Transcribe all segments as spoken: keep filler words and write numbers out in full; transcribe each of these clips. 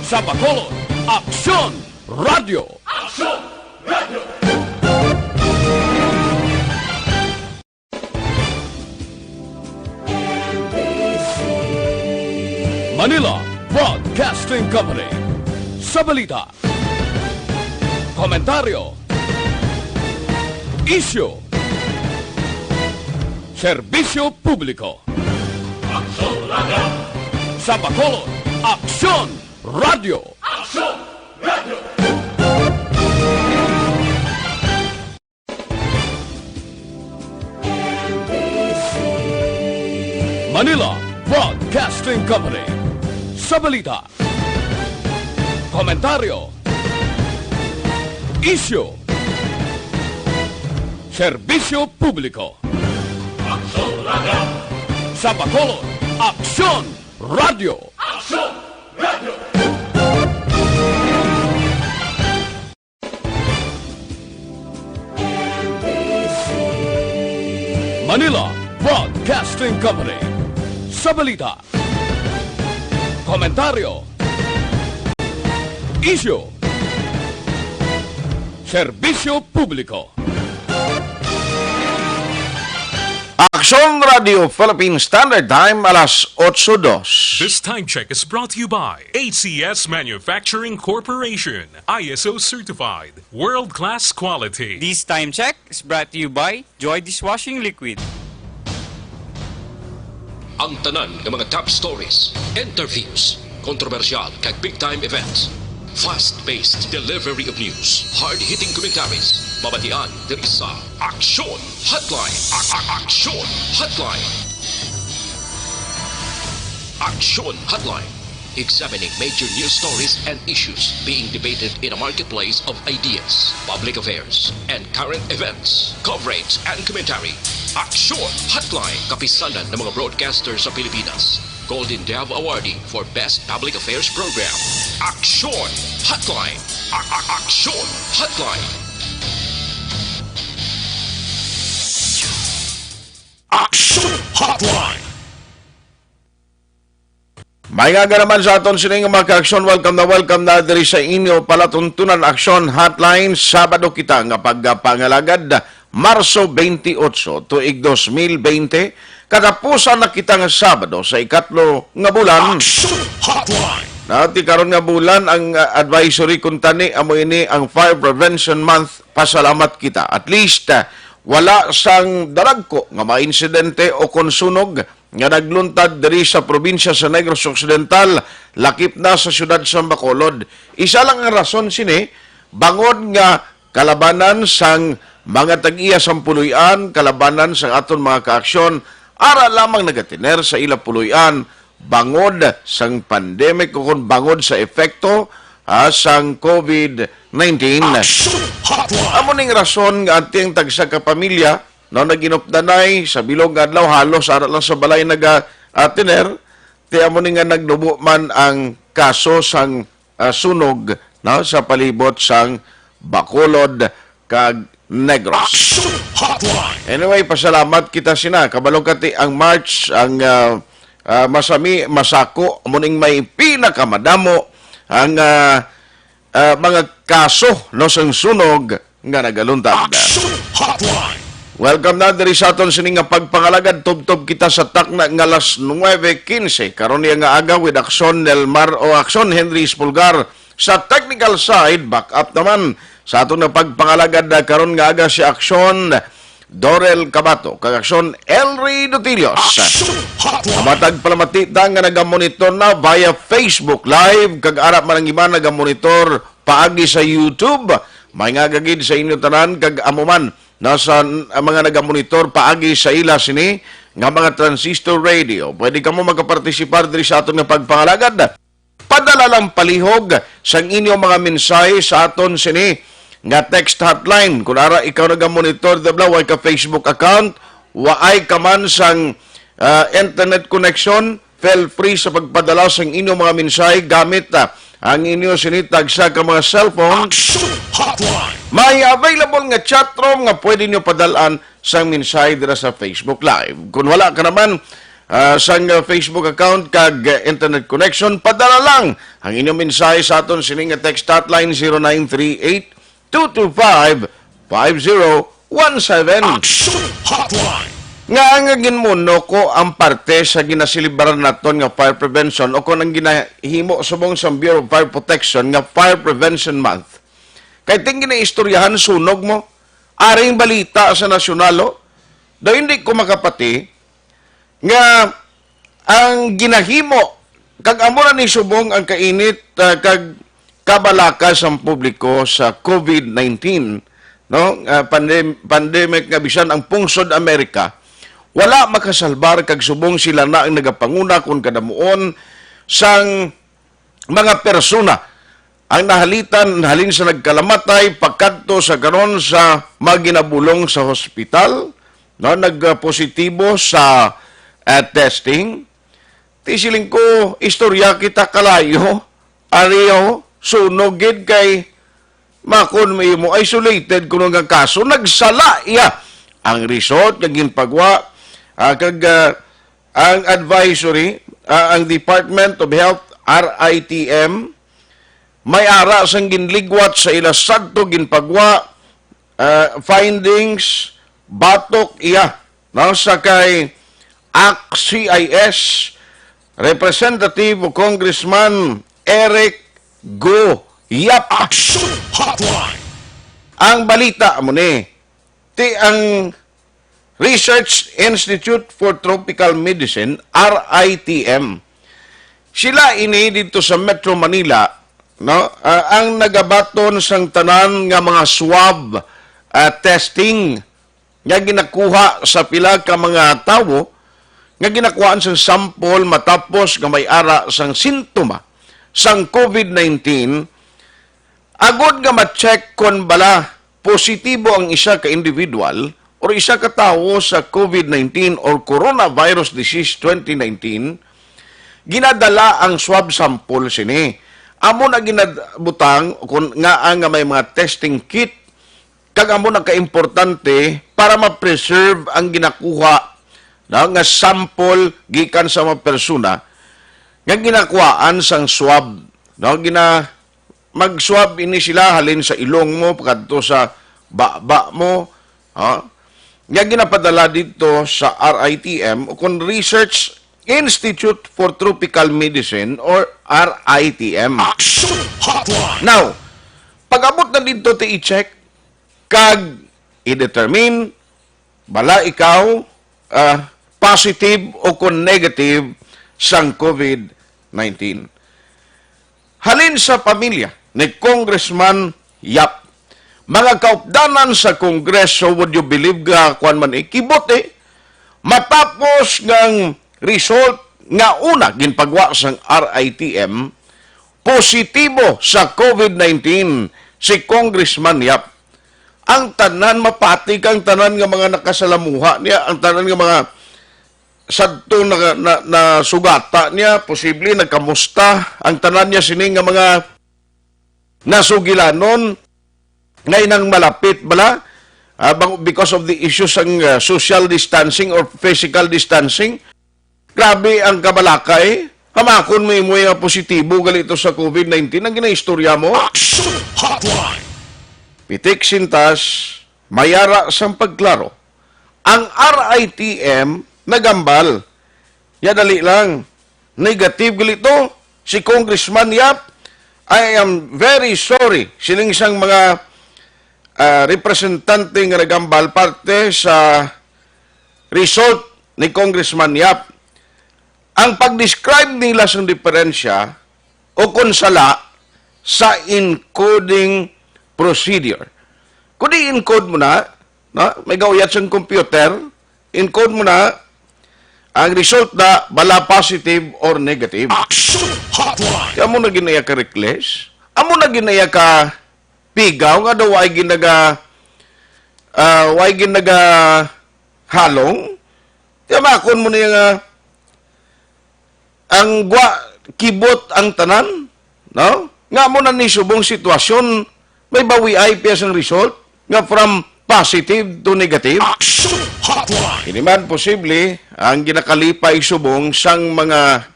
Sa Bacolod, Aksyon Radio. Manila Broadcasting Company. Sa balita, komentaryo, isyu, serbisyo publiko. Sa Bacolod, Aksyon Radio. Manila Broadcasting Company. Sa balita, komentaryo, isyu, serbisyo publiko. Sa Bacolod, Aksyon Radio. Manila Broadcasting Company. Sa balita, komentaryo, isyu, serbisyo publiko. Aksyon Radio Philippine Standard Time, alas otso dos. This time check is brought to you by A C S Manufacturing Corporation, I S O certified, world-class quality. This time check is brought to you by Joy Dishwashing Liquid. Ang tanan nga mga top stories, interviews, kontrobersyal kag big time events. Fast-paced delivery of news, hard-hitting commentaries, mabatian diri sa Aksyon Hotline. A- a- Aksyon Hotline. Aksyon Hotline. Examining major news stories and issues being debated in a marketplace of ideas, public affairs, and current events. Coverage and commentary. Aksyon Hotline. Kapisanan ng mga broadcaster sa Pilipinas. Golden Dove Awardee for Best Public Affairs Program. Aksyon Hotline. A- a- Aksyon Hotline. Aksyon Hotline. May nga naman sa aton sini nga mga ka-aksyon, welcome na welcome na diri sa inyo palatuntunan Aksyon Hotline. Sabado kita nga pagpangalagad, Marso twenty-eight, tuig dos mil bente. Katapusan na kita nga Sabado sa ikatlo nga bulan. Aksyon Hotline. Nati karon nga bulan ang, ah, advisory kuntani amo ini ang Fire Prevention Month. Pasalamat kita. At least, ah, wala sang dalagko nga mga insidente o kon sunog nga nagluntad diri sa probinsya sa Negros Occidental, lakip na sa siyudad sa Bacolod. Isa lang ang rason sini, bangod nga kalabanan sang mga tag-iya sang puloy-an, kalabanan sang aton mga kaaksyon, ara lamang nagatiner sa ila puloy-an bangod sang pandemic o kon bangod sa epekto, ah, sang COVID nineteen. Action Hotline. Amo ning rason nga anti ang tagsa ka pamilya, no, naginupdanay sa bilog nga adlaw, halos ara lang sa balay naga, ah, tiner, ti amo ni nga nagnubo man ang kaso sang, ah, sunog, no, sa palibot sang Bacolod kag Negros. Action Hotline. Anyway, pasalamat kita sina. Kabalo ka ti ang March, ang, ah, ah, masami, masako, amo ning may pinakamadamo ang, ah, ah, mga kaso, no, sang sunog nga nagaluntad. Action Hotline. Welcome na diri sa aton sini nga pagpangalagad. Tubtob kita sa takna nga alas nuebe quince. Karon niya nga aga with Aksyon Nelmar o Aksyon Henry Espulgar. Sa technical side, back up naman sa aton nga pagpangalagad na karon nga aga si Aksyon Dorel Cabato kag Aksyon Elry Dutilios. Action Hotline. Matag palamati ta nga nagamonitor na via Facebook Live, kag ara man ang iban nagamonitor paagi sa YouTube. May nga gagid sa inyo tanan, kag amo man na sa, ang mga nagamonitor paagi sa ila sini nga mga transistor radio. Pwede kamo makapartisipar diri sa aton nga pagpangalagad. Padala lang palihog sang inyo mga mensahe sa aton sini nga text hotline. Kung ara ikaw nagamonitor, dabla, way ka Facebook account, waay ka man sang, ah, internet connection, feel free sa pagpadala sang inyo mga mensahe gamit, ah, ang inyo sini tagsa ka mga cellphone. Action Hotline. May available nga chat room nga pwede nyo padalaan sang mensahe dira sa Facebook Live. Kung wala ka naman, ah, sang, ah, Facebook account kag, ah, internet connection, padala lang ang inyong mensahe sa aton sining nga text hotline, zero nine three eight, two two five, five zero one seven. Action Hotline. Nga ang ginmuno ko ang parte sa ginaselebrar naton nga fire prevention o kung ang ginahimo subong sa Bureau of Fire Protection nga Fire Prevention Month. Kay ting ginaistoryahan, sunog mo. Aring balita sa nasyonal, oh. Daw hindi ko makapati nga ang ginahimo, kag amo na ni subong ang kainit, ah, kag kabalaka sang publiko sa COVID nineteen, no? Ah, pandem-, pandemic nga bisan ang pungsod Amerika wala makasalbar, kag subong sila na ang nagapanguna kon kadamuon sang mga persona ang nahalitan halin sa nagkalamatay pakadto sa karon sa mga ginabulong sa hospital, no, nagpositibo sa, ah, testing. Ti siling ko, istorya kita kalayo, ariyo, sunog gid kay makon may mo isolated kuno nga kaso, nagsala iya ang result nga ginpagwa, ah, kag, ah, ang advisory, ah, ang Department of Health, R I T M, may ara sang ginligwat sa ila sadto ginpagwa, ah, findings batok iya, no, sa kay ACT-CIS Representative o Congressman Eric Go Yap. Action Hotline. Ang balita mo ni, ti ang Research Institute for Tropical Medicine, R I T M. Sila ini dito sa Metro Manila, no? Ah, ang nagabaton sang tanan nga mga swab, ah, testing nga ginakuha sa pila ka mga tawo nga ginakuhaan sang sample matapos nga may ara sang sintoma sang COVID nineteen, agod nga ma-check kon bala positibo ang isa ka individual or isa ka tawo sa COVID nineteen or coronavirus disease twenty nineteen, ginadala ang swab sample sini. Amo na ginabutang kon ngaa nga may mga testing kit, kag amo na kaimportante para ma-preserve ang ginakuha, no, nga sample gikan sa mga persona nga ginakuhaan sang swab, no, gina-, mag-swab ini sila halin sa ilong mo pakadto sa baba mo, ha? Nga ginapadala dito sa R I T M o kon Research Institute for Tropical Medicine or R I T M. Action Hotline. Now, pag-abot na dito, ti i-check kag i-determine bala ikaw, ah, positive o kon negative sang COVID nineteen. Halin sa pamilya ni Congressman Yap, mga kaupdanan sa Kongreso, would you believe nga kuwan man, eh, kibot, eh, matapos ngang result nga una ginpagwa sang R I T M, positibo sa COVID nineteen si Congressman Yap. Ang tanan mapati ka, ang tanan nga mga nakasalamuha niya, ang tanan nga mga sadto na, na, nasugata niya, posible nagkamusta ang tanan niya sini nga mga nasugilanon, nga inang malapit bala, ah, bang-, because of the issues sang, ah, social distancing or physical distancing. Grabe ang kabalaka, eh. Hamakon mo imo nga positibo gali to sa COVID nineteen ang ginaistorya mo. Action Hotline. Pitik sintas, mayara sang pagklaro. Ang R I T M nagambal. Ya, dali lang. Negative gali to. Si Congressman Yap, "I am very sorry," siling sang mga, ah, representante nga nagambal parte sa result ni Congressman Yap. Ang pag-describe nila sang diferensya o kon sala sa encoding procedure. Kung i-encode mo na, no? May gauyat sang computer, encode mo na, ang result na bala positive or negative. Action Hotline. Kaya mo na ginaya ka reckless? Amo na ginaya ka pigaw nga daw ay ginaga, ah, way ginaga halong? Kaya makon mo niya nga ang gwa kibot ang tanan, no? Nga mo na ni subong sitwasyon, may bawi ay piyas ang result, nga from positive to negative? Action Hotline! Ini man posible ang ginakalipay subong sang mga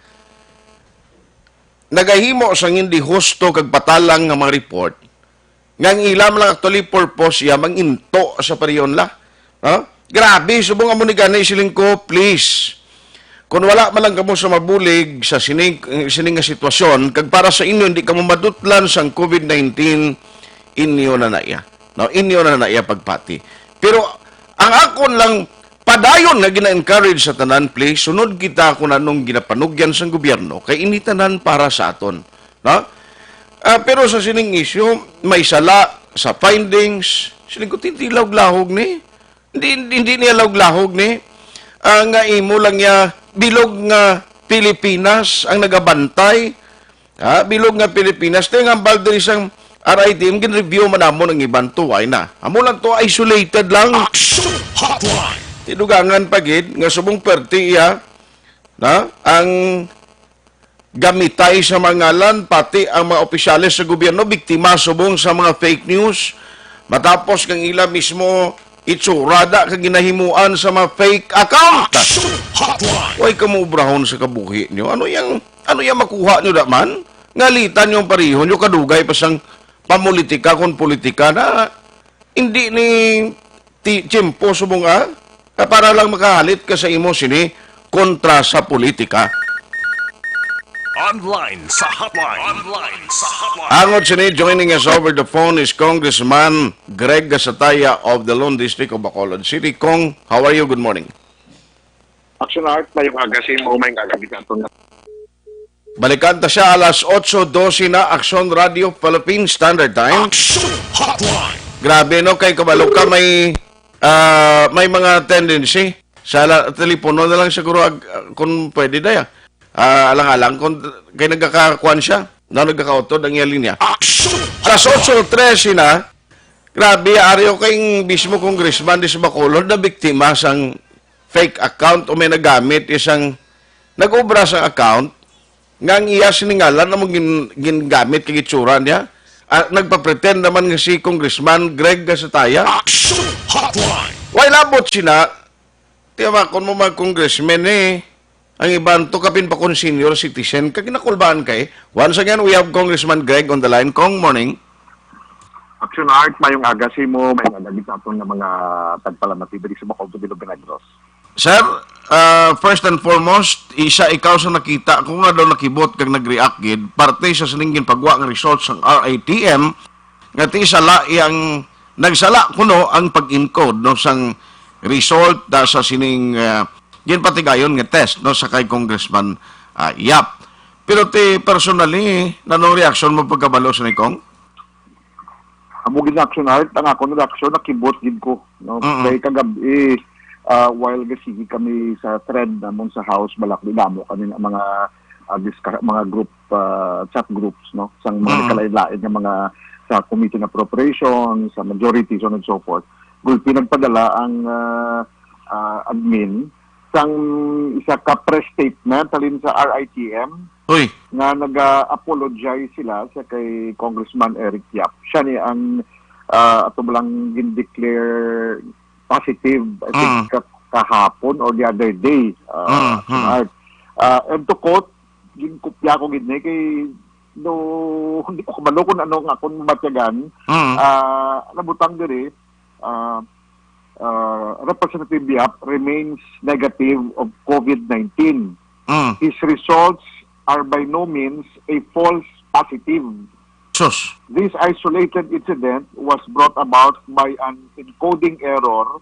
nagahimo sang hindi husto kag patalang nga mga report, nga ang ila man lang actually purpose iya manginto sa panahon la. Ha? Grabe, subong amo ni gani, siling ko, please. Kung wala man lang kamo sa mabulig sa sining, sining nga sitwasyon, kag para sa inyo hindi kamo madutlan sang covid nineteen, inyo na na iya. No, inyo na na iya pagpati. Pero ang akon lang padayon nga gina-encourage sa tanan, please, sunod kita kung anong ginapanugyan sang gobyerno, kay ini tanan para sa aton. No? Ah, pero sa sining issue, may sala sa findings. Siling ko, "Hindi lahog-lahog ni. Hindi, hindi, hindi niya lahog-lahog ni. Ah, nga imo lang niya bilog nga Pilipinas ang nagabantay." Ha? Bilog nga Pilipinas. Tayo nga hambal diri sang R I T M, gin-review man namon ang iban, tuway na. Amo lang to, isolated lang. Action Hotline! Tidugangan pa gid nga subong perti iya na ang gamitay sa mga ngalan, pati ang mga opisyales sa gobyerno biktima subong sa mga fake news, matapos kang ila mismo itsura da kag ginahimuan sa mga fake account. Action Hotline! Way kamo obrahon sa kabuhi niyo. Ano yang, ano yang makuha niyo da man? Ngalitan niyo ang pareho niyo, kadugay pa sang pamulitika kon politika na. Hindi ni ti-, tiyempo subong, ah, nga para lang makahalit ka sa imo sini kontra sa politika. Online sa hotline. Online sa hotline. Angot sini, joining us over the phone is Congressman Greg Gasataya of the Lone District of Bacolod City. Cong, how are you? Good morning. Action Art, mayong aga sa imo, mayong aga gid sa aton. Balikan ta siya alas otso dose na, Action Radio Philippine Standard Time. Action Hotline! Grabe, no, kay kabalo ka, may, ah, may mga tendency sa la-, telepono na lang siguro, ag-, kung pwede, daya. Ah, alang-alang, kung kay nagkakakuan siya, na nagkakautod ang iyang linya. Action! Alas otso trese na, grabe, ari ko kay mismo congressman di sa Bacolod na biktima sang fake account o may nagamit isang nag-obra sa account nga ang iya siningalan amo gin-, gingamit kag itsura niya. Ah, nagpa-pretend naman nga si Congressman Greg Gasataya. Action Hotline! Way labot sina, tiyamakon mo mga congressmen eh. Ang iban to kapin pa kon senior citizen, kag nakulbaan kay. Once again, we have Congressman Greg on the line. Cong, morning. Action Art, mayong aga sa imo, mayong aga gid sa aton nga mga tagpalamati diri sa Bacolod, Iloilo, Negros. Sir, ah, first and foremost, isa ikaw sa nakita ko nga daw nakibot kag nag-react gid parte sa sining ginpagwa nga results sang R I T M, nga ti sala iyang, nagsala kuno ang pag-encode, no, sang result da sa sining, ah, ginpatigayon nga test, no, sa kay Congressman, ah, Yap. Pero ti personally, nanong reaksyon mo pagkabalo sa ni Cong? Amo gid nga, Action Art, ang akon reaksyon, nakibot gid ko, no? Mm-mm. Kay kagab-i, ah, while gasigi kami sa thread namon sa House, balak di damo kami nga mga, ah, discuss-, mga group, ah, chat groups, no? Sang mga Mm. nagkalain-lain nga mga sa Committee on Appropriation, sa Majority, so on and so forth. Gulpi nagpadala ang, ah, ah, admin sang isa ka press statement halin sa R I T M Uy. nga naga-apologize sila sa kay Congressman Eric Yap. Siya ni ang, ah, ato lang gin-declare positive, I think, Mm. ka-, kahapon or the other day, ah, Mm, mm. Art. Ah, and to quote, ginkopya ko gid ni kay no, hindi ko kabalo kung ano nga akong matyagan. Mm. Ah, nabutang diri, ah, ah, Representative Yap remains negative of covid nineteen. Mm. His results are by no means a false positive. Sus. This isolated incident was brought about by an encoding error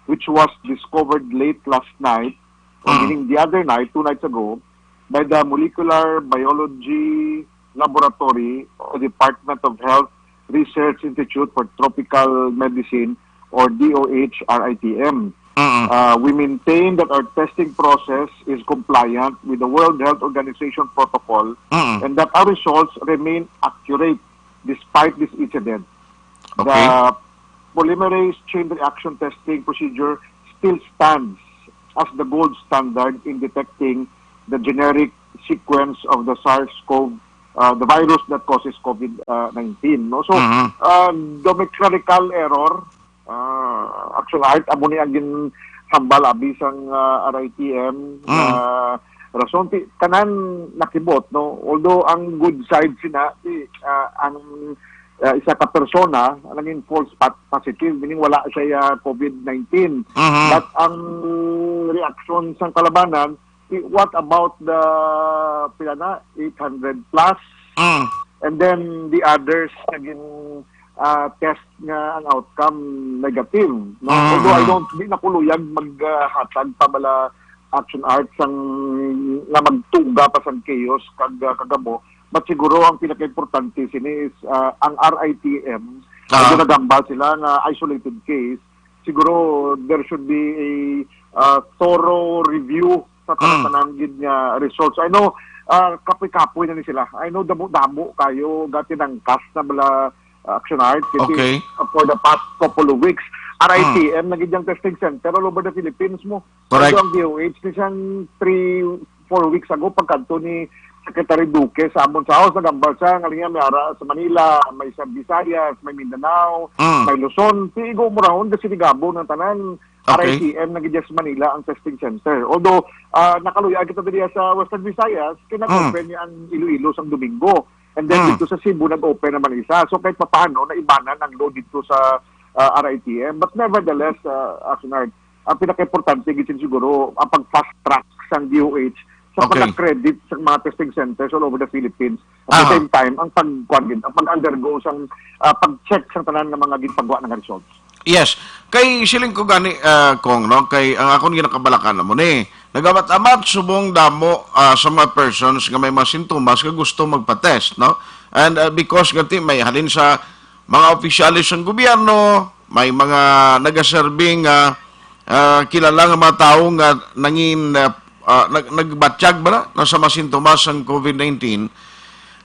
which was discovered late last night, or Mm. meaning the other night, two nights ago, by the Molecular Biology Laboratory or Department of Health Research Institute for Tropical Medicine, or D O H R I T M. Mm-mm. Uh, we maintain that our testing process is compliant with the World Health Organization protocol Mm-mm. and that our results remain accurate despite this incident. Okay. The polymerase chain reaction testing procedure still stands as the gold standard in detecting the generic sequence of the SARS-CoV, uh, the virus that causes covid nineteen, no? So, Mhm. uh, though may clerical error, uh, Ah, Action Art, amo ni ang ginhambal abi sang, ah, R I T M na Mm. rason. Ti, tanan nakibot, no? Although ang good side sina, ti, ah, ang, ah, isa ka persona naging false pa-, positive, meaning wala siya, ah, COVID nineteen. Mhm. But ang reaction sang kalabanan, ti, what about the, pila na, eight hundred plus? Mm. And then the others naging, ah, test nga ang outcome negative, no? Mm, Although I mm. don't, di na ko luyag mag, ah, hatag pa bala Action Art sang nga magtuga pa sang chaos kag, ah, kagamo. But siguro ang pinakaimportante sini is, ah, ang R I T M, Ah. medyo nagambal sila nga isolated case. Siguro there should be a, ah, thorough review sa Mm. tanan-tanan gid nga results. I know, ah, kapoy-kapoy na ni sila. I know damo-damo kayo gatinangkas na bala, ah, Action Art, kasi Okay. for the past couple of weeks, R I T M Mm. na gid ang testing center all over the Philippines mo. Correct. Although ang D O H ni siyang three, four weeks ago, pagkadto ni Secretary Duque sa amon sa house, nagambal siya nga niya may ara sa Manila, may sa Visayas, may Mindanao, Mm. may Luzon. Ti igo mo rahon, kasi ligabon ang tanan. Okay. R I T M na gid sa Manila ang testing center. Although, ah, nakaluya kita diri sa Western Visayas, kay Mm. nag-open niya ang Iloilo sang Domingo. And then Mm. dito sa Cebu, nag-open naman isa. So, kahit papaano, naibanan ang load dito sa, ah, R I T M. But nevertheless, ah, Action Art, ang pinaka-importante gid siguro, ang pag-fast track sang D O H sa Okay. pag-accredit sa mga testing centers all over the Philippines. At the Aha. same time, ang pag-, kuwan gid, ang pag-undergo sang, ah, pag-check sang tanan nga mga ginpagwa nga results. Yes. Kay siling ko gani, ah, Kong, no? Kay ang akon ginakabalakan na mo ni, nagamat-amat subong damo, ah, sa mga persons nga may mga sintomas nga gusto magpa-test, no? And, ah, because gati may halin sa mga opisyales sang gobyerno, may mga nagaserbi nga, ah, kilala nga mga tawo nga nangin, ah, ah, nag-, nagbatyag ba na, na sa mga sintomas sang COVID nineteen.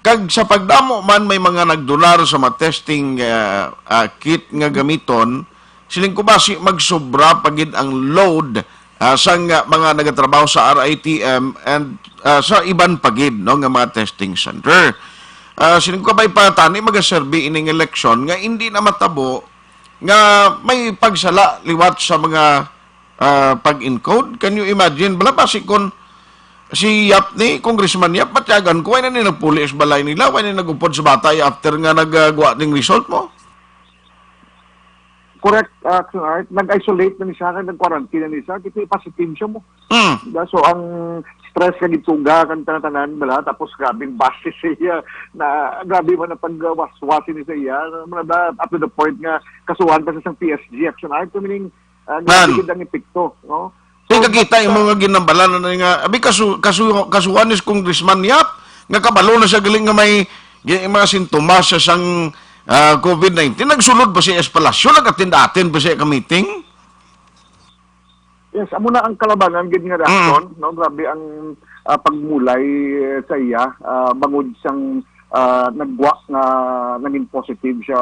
Kag sa pagdamo man, may mga nagdonar sa mga testing, ah, ah, kit nga gamiton, siling ko basi magsobra pa gid ang load, ah, sang, ah, mga nagatrabaho sa R I T M and, ah, sa iban pa gid, no, nga mga testing center. Ah, siling ko kabay pa tani magaserbi ining eleksyon nga hindi na matabo nga may pagsala liwat sa mga, ah, pag-encode. Can you imagine? Bala basi kon si Yap ni, Congressman Yap, matyagan ko, wala ni nagpuli sa balay nila, wala ni nagupod sa bata after nga nagwa ning result mo? Correct, uh, Action Art. Nag-isolate na ni siya, nag-quarantine na ni siya, kasi positive siya mo. Mm. Diba? So, ang stress ka gituga kan tanan-tanan, bala, tapos grabing base siya, na grabe man ang pagwaswas ni sa iya, na, na, up to the point nga kasuhan pa siya sang P S G, Action Art. So, meaning, uh, Man. grabe gid ang epekto, no? Di So, kakita yung but, uh, mga ginambalan na nga, abi, kasu-, kasu-, kasuhan ni Congressman Yap, nga kabalo na siya galing nga may gi-, mga sintomas siya sang, ah, COVID nineteen. Nagsulod pa siya sa palasyo, nag-attend-attend pa siya ka meeting. Yes, amo na ang kalabanan gid nga reaksyon, Mm. no? Grabe ang, ah, pagmulay, eh, sa iya, ah, bangod sang, ah, nagwa nga naging positive siya,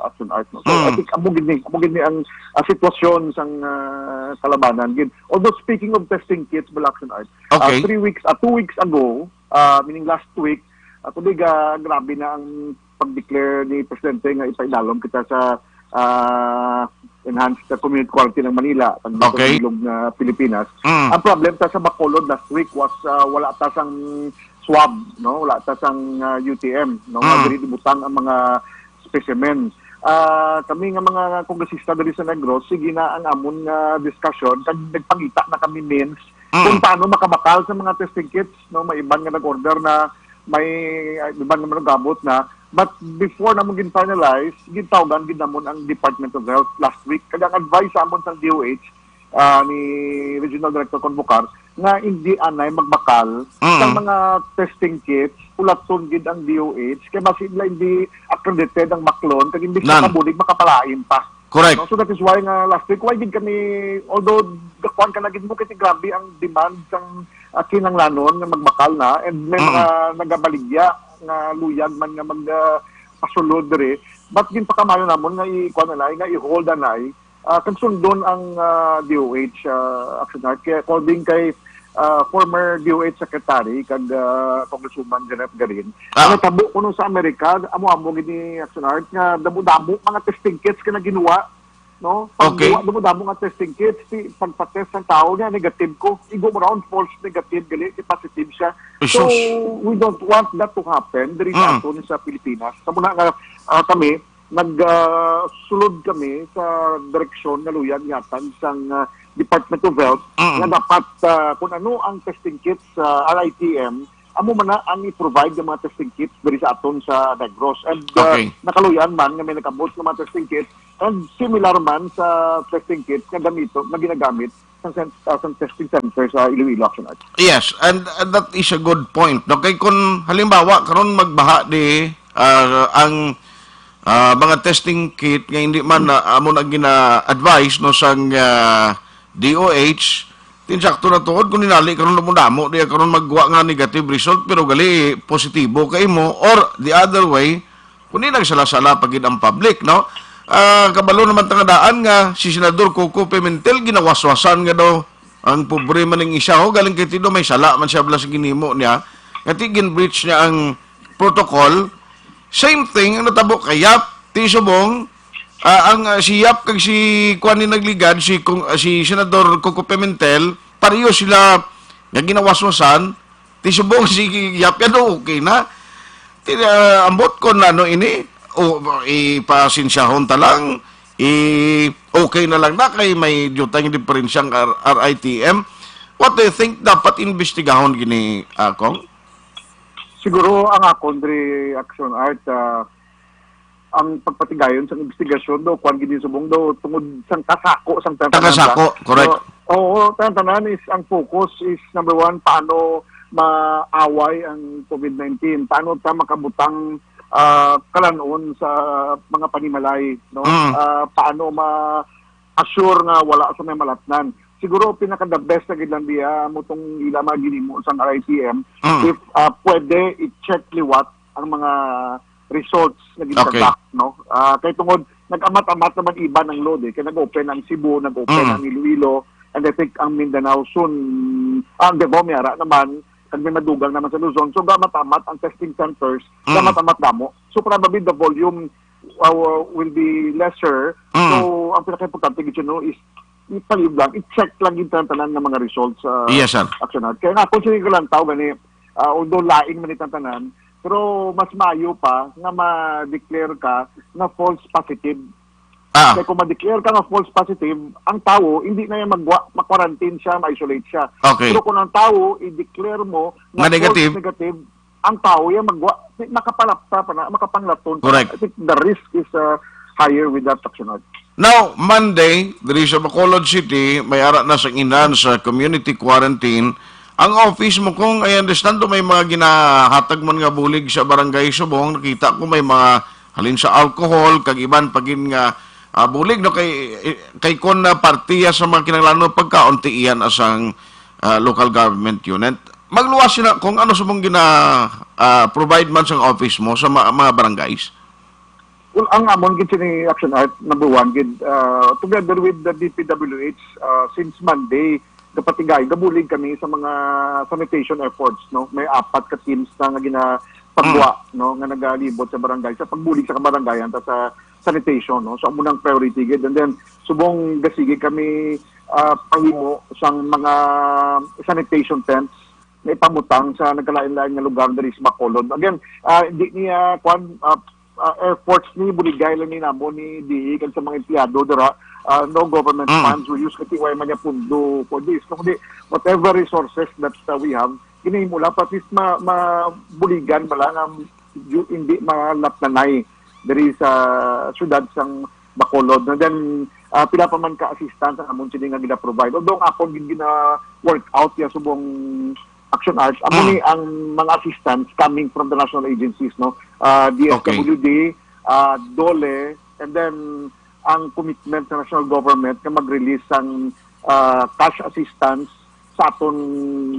Action Art, no? So, I Mm. think amo gid ni, amo gid ni ang, ah, sitwasyon sang, ah, kalabanan gid. Although speaking of testing kits, bala, Action Art, ah, Okay. three weeks, ah, two weeks ago, ah, meaning last week, ah, kundi ga-, grabe na ang pag-declare ni Presidente nga ipaidalom kita sa, ah, enhanced community quarantine ng Manila, kag dito sa Okay. bilog nga Pilipinas. Mm. Ang problem ta sa Bacolod last week was, ah, wala ta sang swab, no? Wala ta sang, ah, U T M, no? Nga Mm. diri ibutang ang mga specimen. Ah, kami nga mga kongresista diri sa Negros, sige na ang amon nga discussion, kag nagpangita na kami means Mm. kung paano makabakal sa mga testing kits, no? May iban nga nag-order na, may, ah, iban nga manugabot na. But before namon gin-finalize, gintawgan gid namon ang Department of Health last week. Kag ang advice sa amon sa D O H, ah, ni Regional Director Convocar, nga hindi anay magbakal Mm. sa mga testing kits, pulaton gid ang D O H, kay basi nila hindi accredited ang baklon, kag hindi Nan. siya kabulig makapalain pa. Correct. No? So that is why nga last week, why gid kami, although gakuan ka na gid mo, kasi grabe ang demand sang, ah, kinanglanon nga magbakal na, and may Mm. mga nagabaligya nga luyag man nga mag, ah, pasulod diri, but ginpakamayo namon nga i-, kuan na, nga i-hold na, ah, kag sundon ang, ah, D O H, ah, Action Art. Kaya according kay, ah, former D O H Secretary kag, ah, Congresswoman Janet Garin, Ah. ang natabo kuno sa Amerika, amo-amo gid ni Action Art nga damo-damo mga testing kits nga naginwa no? Pag Okay. Wa, damo-damo nga testing kits, ti, pagpa-test ang tao niya, negative ko. Igo mo ron, false negative, gali, ti positive siya. So, Jesus. We don't want that to happen diri sa Mm. aton sa Pilipinas. Sa muna nga, ah, kami, nag, ah, sulod kami sa direksyon nga luya gihatag sang, ah, Department of Health Mm. nga dapat, ah, kung ano ang testing kits sa R I T M, amo man na ang i-provide ng mga testing kits diri sa aton sa Negros. And, ah, Okay. nakaluyan man nga may nag-abot ng mga testing kits, and similar man sa testing kits nga gamito, nga ginagamit sa sen-, ah, sa testing center sa Iloilo, Action Art. Yes, and, and that is a good point. No? Kay kung halimbawa, karon magbaha di, ah, ang, ah, mga testing kit nga hindi man, ah, amo na gina-advise, no, sang, ah, D O H, tinsakto na tuod kung ninali karon damo-damo di karon magwa nga negative result pero gali positibo ka imo, or the other way, kundi nagsala-sala pa gid ang public, no? Ah, kabalo naman tanga daan nga si Senador Coco Pimentel ginawaswasan nga daw ang pobre man ning isa, ho, galing kay Tido may sala man siya bala sa ginhimo niya. Nga ti gin-breach niya ang protocol. Same thing ang natabo kay Yap, ti subong, ah, ang, ah, si Yap kag si kuan ni nagligad, si Kung-, ah, si Senador Coco Pimentel, pareho sila nga ginawaswasan, ti subong si Yap yan, okay na. Ti, ah, ambot ko na ano ini, o ipasensyahon ta lang, i-okay na lang na kay may diutang diferensyang R-, R I T M. What do you think dapat imbestigahon gini, ah, Kong? Siguro ang akon diri, Action Art, ah, ang pagpatigayon sang investigasyon do, kuwan gid subong do, tungod sang kasako sang tanan-tanan Kasako, ba? Correct. So, oo, tanan-tanan is, ang focus is, number one, paano maaway ang COVID nineteen? Paano ta makabutang, ah, kalanon sa mga panimalay, no? Mm. Ah, paano ma-assure nga wala sa may malatnan? Siguro, pinaka the best na gid lang diya, mo tong ila mga ginimo sang R I T M, Mm. if, ah, pwede, i-check liwat ang mga results nga Okay. ginkondak, no? Ah, kay tungod, nag-amat-amat naman iban ang load, eh. Kay nag-open ang Cebu, nag-open Mm. ang Iloilo, and I think ang Mindanao soon, ah, ang Davao may ara naman, kag may madugang naman sa Luzon. So, gamat-amat ang testing centers, Mm. gamat-amat damo. So, probably the volume, uh, will be lesser. Mm. So, ang pinaka-importante gid, you know, is ipalib lang, i-check lang yung tanan-tanan nga mga results, ah, Yes, sir. Action Art. Kaya nga, kung sige ko lang tao gani, ah, although lain man itang tanan, pero mas maayo pa nga ma-declare ka nga false positive. Ah. Kaya kung ma-declare ka nga false positive, ang tao, hindi na yan magwa-, ma-quarantine siya, ma-isolate siya. Okay. Pero kung ang tao, i-declare mo nga Nga negative. false negative, ang tao, yan magwa-, makapalapta pa na, makapanglaton pa na. Correct. I think the risk is, uh, higher with that, Action Art. Now, Monday, diri sa Bacolod City, may ara na sa enhanced, uh, community quarantine. Ang office mo, kung I understand, do may mga ginahatag man nga bulig sa barangay subong. Nakita ko may mga halin sa alcohol, kag iban pa gid nga, ah, bulig, no? Kay, kay kon na partiya sa mga kinahanglan mo pagkaon, ti iyan asang, ah, local government unit. Magluwas sila kung ano sa mong gina, ah, provide man sang office mo sa ma-, mga barangays. Well, ang amon gid sini Action Art, number one gid, ah, together with the D P W H, ah, since Monday, gapatigay, gabulig kami sa mga sanitation efforts, no? May apat ka teams na nga ginapagwa, Mm. no, nga nagalibot sa barangay, sa pagbulig sa kabarangayan ta sa sanitation, no? So, amo nang priority gid. And then, subong gasigi kami, ah, pahimo sang mga sanitation tents na ipamutang sa nagkalain-lain nga lugar diri sa Bacolod. Again, ah, di niya, kwan, ah, ah, efforts ni, buligay lang ni namo ni D E kag sa mga empleyado dira, ah, no government Mm. funds were used, kay way man niya pundo for this. Kundi, whatever resources that, uh, we have, ginahimo lang, at least ma-, mabuligan ba lang ang yu-, hindi malatnanay diri sa syudad sang Bacolod. And then, ah, pila pa man ka assistance ang amon sini nga gina-provide. Although ang akon gid gina-work out ya subong Action Arts, amo Mm. ni ang mga assistance coming from the national agencies, no? Ah, D S W D, Okay. ah, DOLE, and then ang commitment sa national government nga mag-release sang, ah, cash assistance sa aton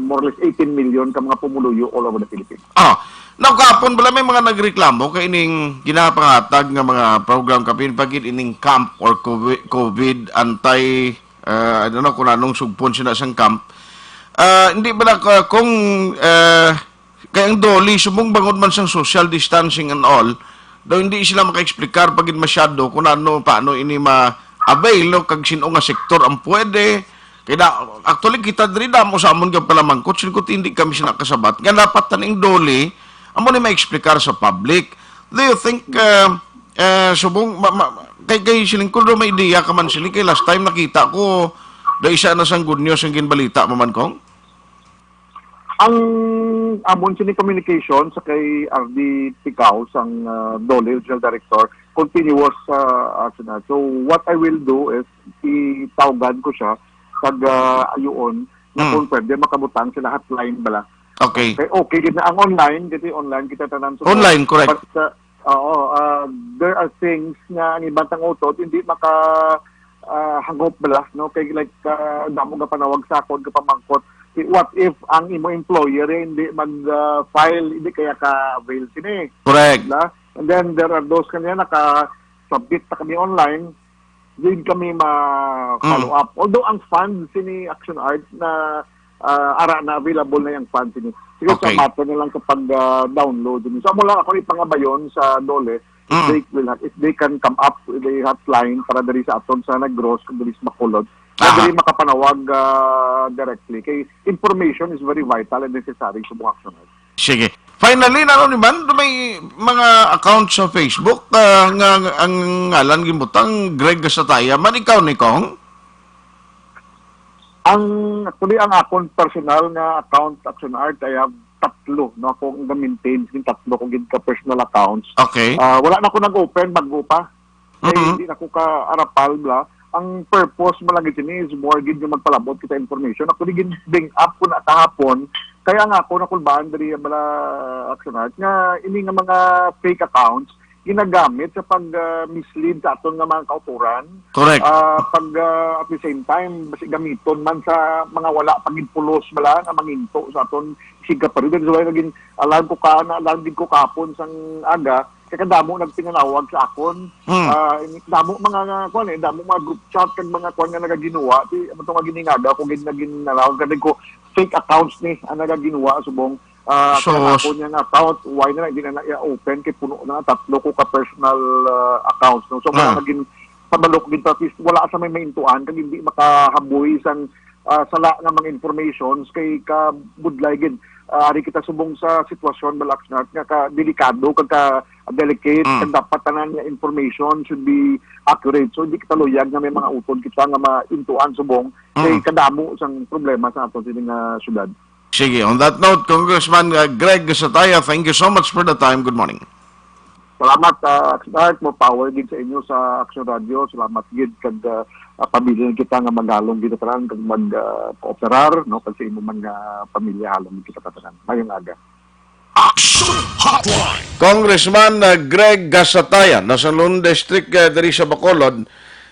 more or less eighteen million ka mga pumuluyo all over the Philippines. Ah, now, kahapon, wala may mga nagreklamo kay ining ginapangatag nga mga program kapin pagid ining camp or COVID, COVID anti, ah, I don't know kung anong sugpon sila sang camp. Ah, hindi ba na ka-, kung, ah, kay ang DOLE, subong bangod man sang social distancing and all, daw hindi sila maka-explicar pagid masyado kung ano, paano ini ma-, avail, no, kag sin-o nga sektor ang pwede. Kay da, actually, kita diri damo sa amon nga palamangkot, sin ko hindi kami sina kasabat. Nga dapat taning DOLE, amo ni ma-explicar sa public. Do you think, uh, uh, subong, ma, ma, kay, kay siling ko, do may ideya ka man sini, kay last time nakita ko, da isa na sang good news ang ginbalita, Maman Kong? Ang amon sini communication sa kay R D Picao, sang, ah, DOLE Regional Director, continuous, ah, ah, sina. So, what I will do is, itawgan ko siya, kag, ah, ayuon, na Mm. kung pwede, makabutang sila hotline bala. Okay. Okay, okay, gid na ang online, kasi online kita tanan sa Online, correct. But, ah, oo, ah, there are things nga ang ibang tang utod, hindi maka, ah, hangop bala, no? Kay, like, ah, damo nga panawag sa akon, nga pamangkot. What if ang imo employer, eh, hindi mag, ah, file, hindi kaya ka-avail sini? Correct. Bala? And then, there are those kanya naka-submit na kami online, din kami ma-follow Mm. up. Although ang fund sini Action Art na, ah, ara na, available na yung fund sini. Siguro Okay. sa matter na lang sa pag, ah, download din. So, amo lang ako ipangabayon sa DOLE, if Mm. they will have, if they can come up with a hotline para diri sa aton sa Negros, kag diri sa Bacolod, na Aha. diri makapanawag, ah, directly. Kay information is very vital and necessary sa mga Action Art. Sige. Finally, nano ni man, do may mga account sa Facebook, ah, nga, nga ang ngalan ginbutang Greg Gasataya. Man ikaw ni Kong? Ang, actually, ang akon personal nga account, Action Art, I have tatlo, no? Ako ang ga-maintain, yung tatlo ko gid ka personal accounts. Okay. Ah, wala na ako nag-open, bago pa. Kay Mhm. hindi na ko ka-arapal, bla. Ang purpose mo lang gid sini is more gid nga magpalabot kita information. Ako di gid bring up ko na kahapon, kaya nga ako nakulbaan diri, bala, Action Art, nga ini nga mga fake accounts ginagamit sa pag, ah, mislead sa aton nga mga kauturan. Correct. Ah, pag, ah, at the same time, basi gamiton man sa mga wala pa gid pulos, bala, nga manginto sa aton sigkapareho. That's why naging alarm ko ka, na alarm gid ko kahapon sang aga, kay kadamo nagtinganawag sa akon. Hmm. Ah, damo mga, nga, kuwan eh, damo mga group chat kag mga kuwan nga nagaginuwa. Di, amo to nga giningaga ko gid naginanawag, kag ko, fake accounts ni ang nagaginuwa, subong, ah, So, kaya s- ako niya nga account, why na lang, di na na i-open, kay puno na nga, tatlo ko ka personal, ah, accounts, no? So, mga Ah. naging pabalok gid, at least, wala sa may maintuan, kag hindi makahaboy sang, ah, sala nga mga informations, kay kabudlay gid, ah, ari kita subong sa sitwasyon, Bala Action Art, nga ka delikado, kag ka delicate, Mm. kag dapat tanan nga information should be accurate. So, hindi kita luyag nga may mga utod kita nga maintuan subong, kay Mm. kadamo sang problema sa aton sini nga syudad. Sige, on that note, Congressman, uh, Greg Gasataya, thank you so much for the time. Good morning. Salamat, uh, Action Art, mo power gid sa inyo sa Action Radio. Salamat gid kag, uh, uh, pabilin kita nga maghalong gid tanan kag mag, uh, kooperar, no, kag sa imo man nga pamilya, halong gid kita tanan. Mayong aga. Action Hotline. Congressman, uh, Greg Gasataya, nasa Lone District, uh, diri sa Bacolod.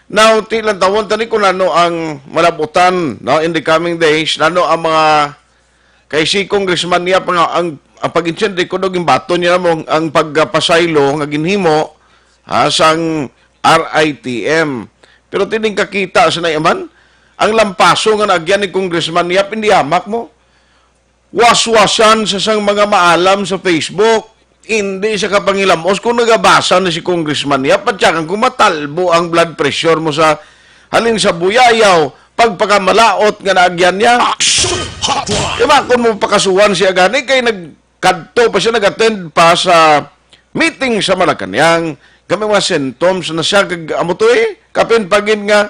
Now, ti lang tawon tani kung ano ang malabutan, no, in the coming days, ano ang mga, kay si Congressman niya pa nga, ang, ang pag-intindi ko daw, gimbaton niya mo ang pagpasaylo nga ginhimo, ha, sang R I T M. Pero tining kakita sa naiman, ang lampaso nga naagyan ni Congressman niya, pindiamak mo. Waswasan sa sang mga maalam sa Facebook. Hindi sa kapangilam-os kung nagabasa na si Congressman niya, patyakan kung matalbo ang blood pressure mo sa halin sa buyayaw, pagpakamalaot nga naagyan niya. Action Hotline. Di ba, kung mo pakasuhan siya gani, kay nagkadto pa siya, nag-attend pa sa meeting sa Malacañang, kami mga symptoms na siya, kag amo to eh, kapin pagin nga,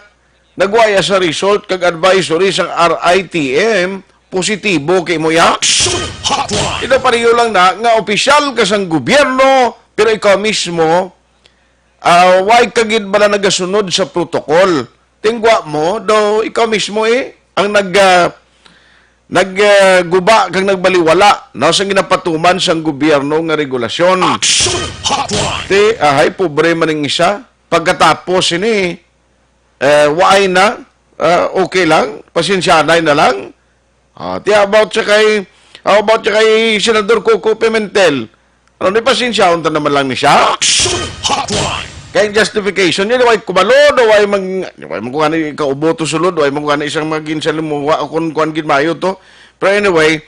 nagwaya sa result kag advisory sang R I T M, positibo kay mo ya. Action Hotline. Ito pareho lang na nga opisyal ka sang gobyerno, pero ikaw mismo, ah, why ka gid bala nagasunod sa protocol? Tingwa mo, do ikaw mismo eh, ang nag, ah, nag, ah, guba kag nagbaliwala, no, sa ginapatuman sang gobyerno nga regulasyon. Action Hotline. Ti, ahay, pobre man ning isa. Pagkatapos ini, eh, waay na, ah, okay lang, pasensyanay na lang. Ah, ti, about sa kay, how about sa kay Senador Coco Pimentel? Ano, ni pasensyahon ta naman lang ni siya? Action Hotline. Kay justification niya, way kumalo, do, way mag, way man kung ano yung ikaubo to sulod, way man kung ano isang maging salimuwa, o kung kuwan gid mayo to. Pero anyway,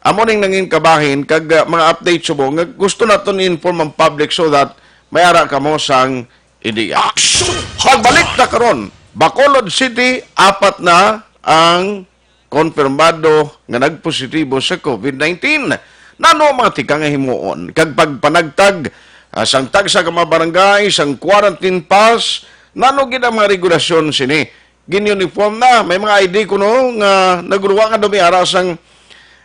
amo ning nangin kabahin, kag, ah, mga update subong, nga gusto naton i-inform ang public so that may ara kamo sang ideya. Action Pagbalik Hotline. Na karon, Bacolod City, apat na ang konfirmado nga nagpositibo sa COVID nineteen. Nano ang mga tikang nga himuon kag pagpanagtag, ah, sang tagsa ka mga barangay sang quarantine pass? Nano gid ang mga regulasyon sini? Gin-uniform na, may mga I D kuno nga nagruwa nga dumi ara sang,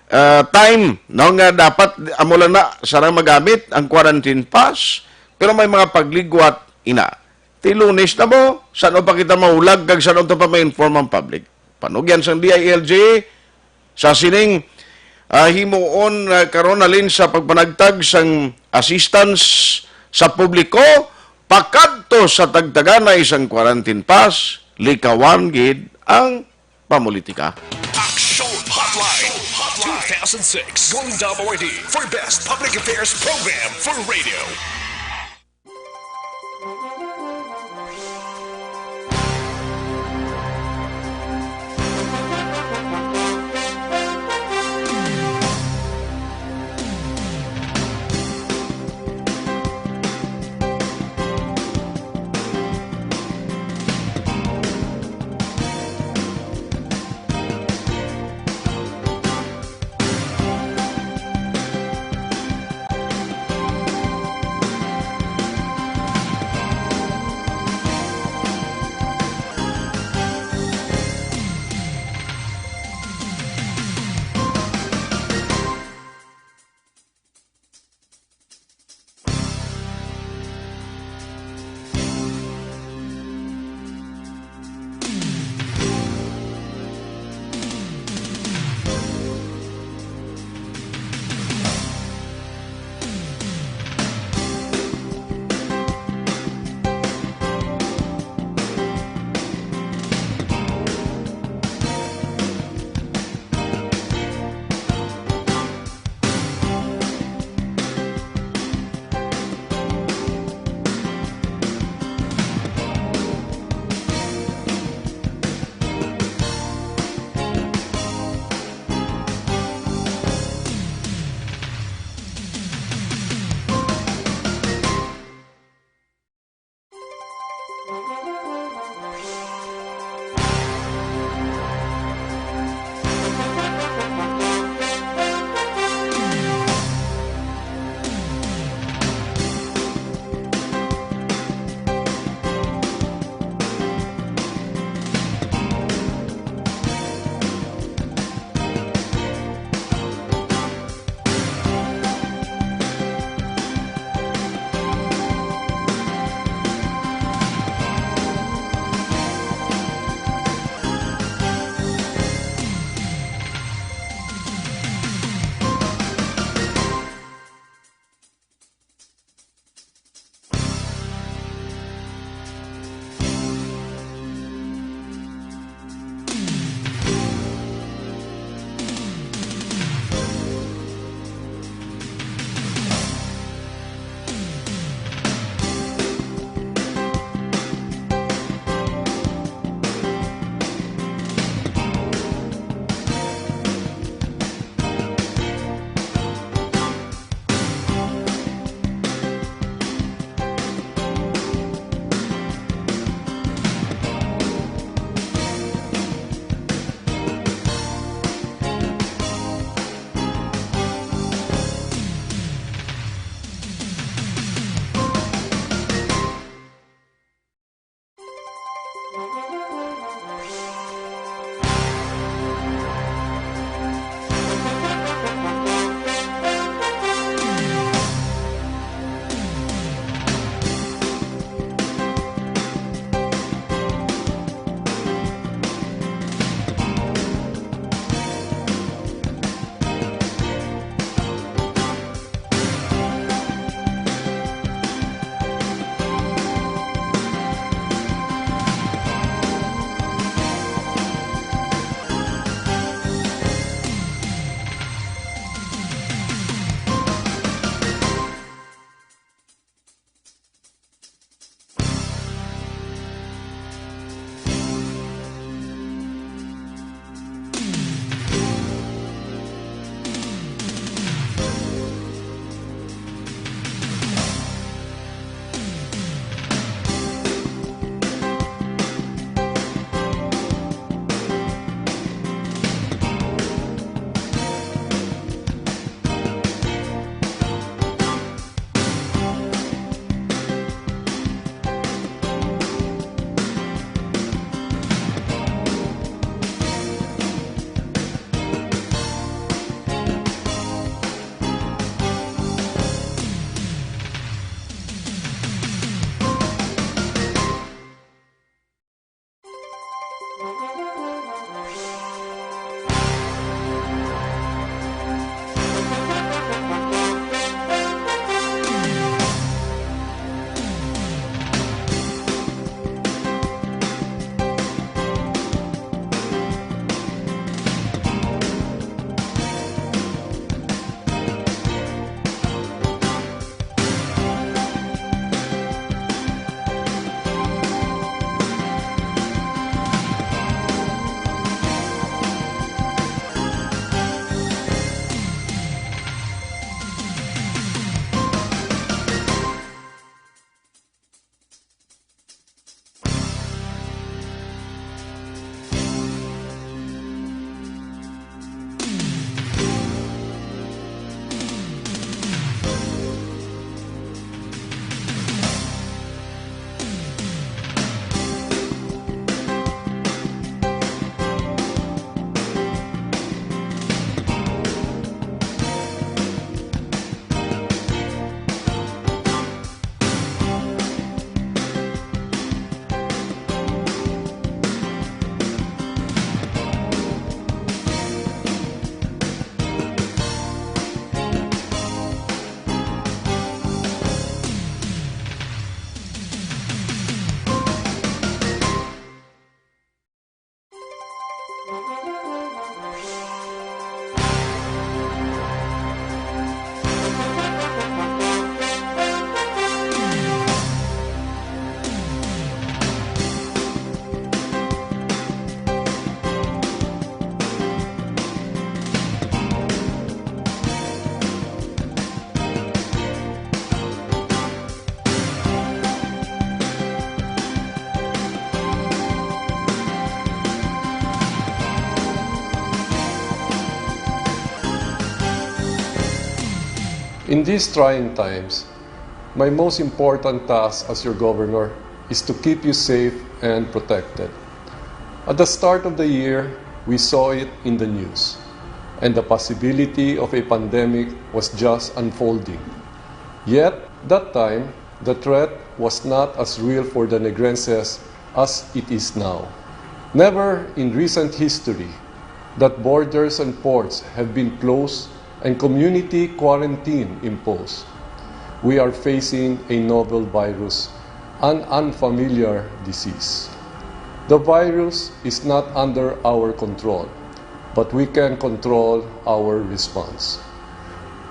ah, time, no, nga dapat amo lang na sarang magamit ang quarantine pass, pero may mga pagligwat ina. Ti Lunes na mo, san-o pa kita mahulag kag san-o ta pa ma-inform ang public? Panugyan sang D I L G sa sining, ah, himuon, ah, karon halin sa pagpanagtag sang assistance sa publiko pakadto sa tagtaganay sang quarantine pass, likawan gid ang pamulitika. Action Hotline two thousand six Golden Dome Awardee for Best Public Affairs Program for Radio. In these trying times, my most important task as your governor is to keep you safe and protected. At the start of the year, we saw it in the news, and the possibility of a pandemic was just unfolding. Yet, that time, the threat was not as real for the Negrenses as it is now. Never in recent history that borders and ports have been closed and community quarantine imposed. We are facing a novel virus, an unfamiliar disease. The virus is not under our control, but we can control our response.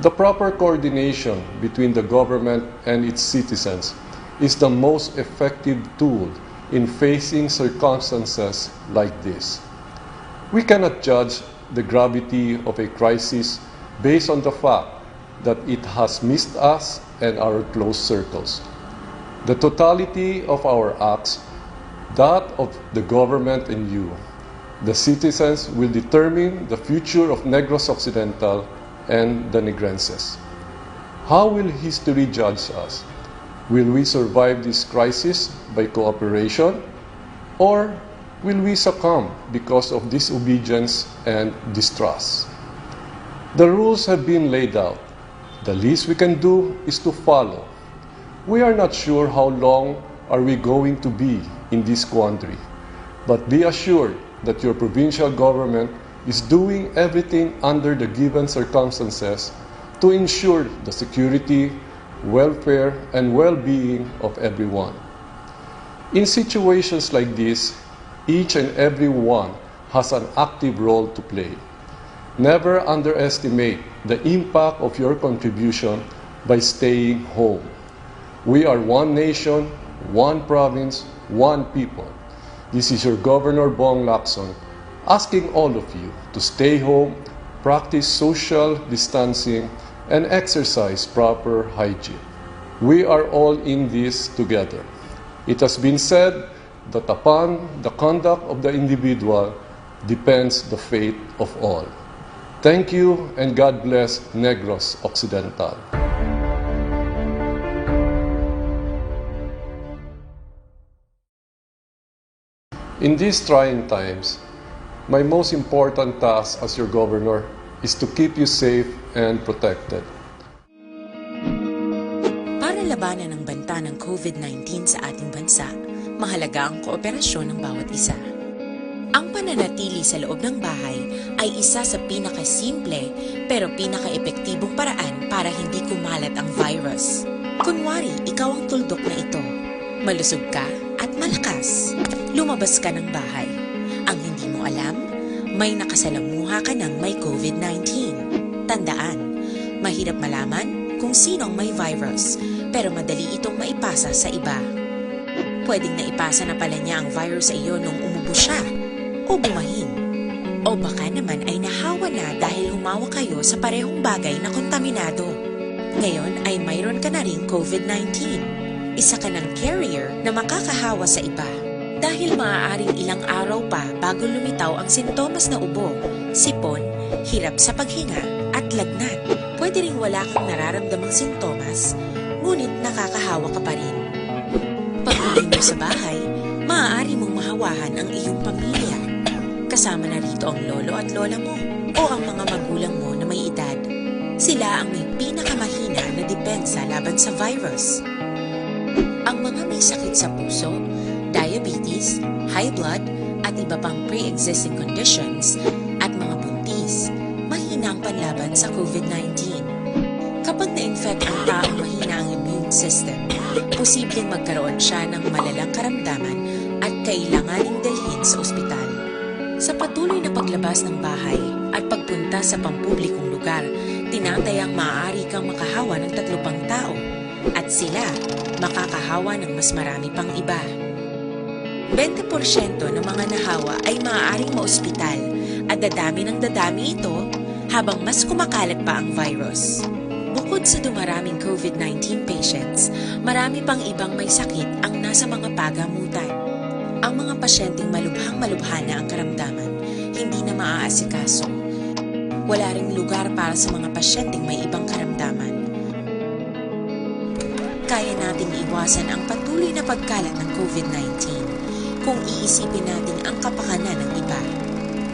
The proper coordination between the government and its citizens is the most effective tool in facing circumstances like this. We cannot judge the gravity of a crisis based on the fact that it has missed us and our close circles. The totality of our acts, that of the government and you, the citizens, will determine the future of Negros Occidental and the Negrenses. How will history judge us? Will we survive this crisis by cooperation, or will we succumb because of disobedience and distrust? The rules have been laid out. The least we can do is to follow. We are not sure how long are we going to be in this quandary, but be assured that your provincial government is doing everything under the given circumstances to ensure the security, welfare, and well-being of everyone. In situations like this, each and every one has an active role to play. Never underestimate the impact of your contribution by staying home. We are one nation, one province, one people. This is your Governor Bong Lacson asking all of you to stay home, practice social distancing, and exercise proper hygiene. We are all in this together. It has been said that upon the conduct of the individual depends the fate of all. Thank you and God bless Negros Occidental. In these trying times, my most important task as your governor is to keep you safe and protected. Para labanan ang banta ng COVID nineteen sa ating bansa, mahalaga ang kooperasyon ng bawat isa. Ang pananatili sa loob ng bahay ay isa sa pinakasimple pero pinakaepektibong paraan para hindi kumalat ang virus. Kunwari, ikaw ang tuldok na ito. Malusog ka at malakas. Lumabas ka ng bahay. Ang hindi mo alam, may nakasalamuha ka ng may COVID nineteen. Tandaan, mahirap malaman kung sino ang may virus, pero madali itong maipasa sa iba. Pwedeng naipasa na pala niya ang virus sa iyo nung umubo siya o bumahin. O baka naman ay nahawa na dahil humawak kayo sa parehong bagay na kontaminado. Ngayon ay mayroon ka na ring COVID nineteen. Isa ka ng carrier na makakahawa sa iba. Dahil maaaring ilang araw pa bago lumitaw ang sintomas na ubo, sipon, hirap sa paghinga, at lagnat. Pwede ring wala kang nararamdamang sintomas, ngunit nakakahawa ka pa rin. Pag-uwi mo sa bahay, maaari mong mahawahan ang iyong pamilya. Kasama na rito ang lolo at lola mo o ang mga magulang mo na may edad. Sila ang may pinakamahina na depensa laban sa virus. Ang mga may sakit sa puso, diabetes, high blood, at iba pang pre-existing conditions, at mga buntis, mahina ang panlaban sa COVID nineteen. Kapag na-infect ang taong mahina ang immune system, posibleng magkaroon siya ng malalang karamdaman at kailanganing dalhin sa ospital. Sa patuloy na paglabas ng bahay at pagpunta sa pampublikong lugar, tinatayang maaari kang makahawa ng tatlo pang tao at sila makakahawa ng mas marami pang iba. Bente porsyento ng mga nahawa ay maaaring maospital at dadami ng dadami ito habang mas kumakalat pa ang virus. Bukod sa dumaraming COVID nineteen patients, marami pang ibang may sakit ang nasa mga pagamutan. Ang mga pasyenteng malubhang-malubha na ang karamdaman, hindi na maaasikaso. Wala ring lugar para sa mga pasyenteng may ibang karamdaman. Kaya nating iwasan ang patuloy na pagkalat ng COVID nineteen kung iisipin natin ang kapakanan ng iba.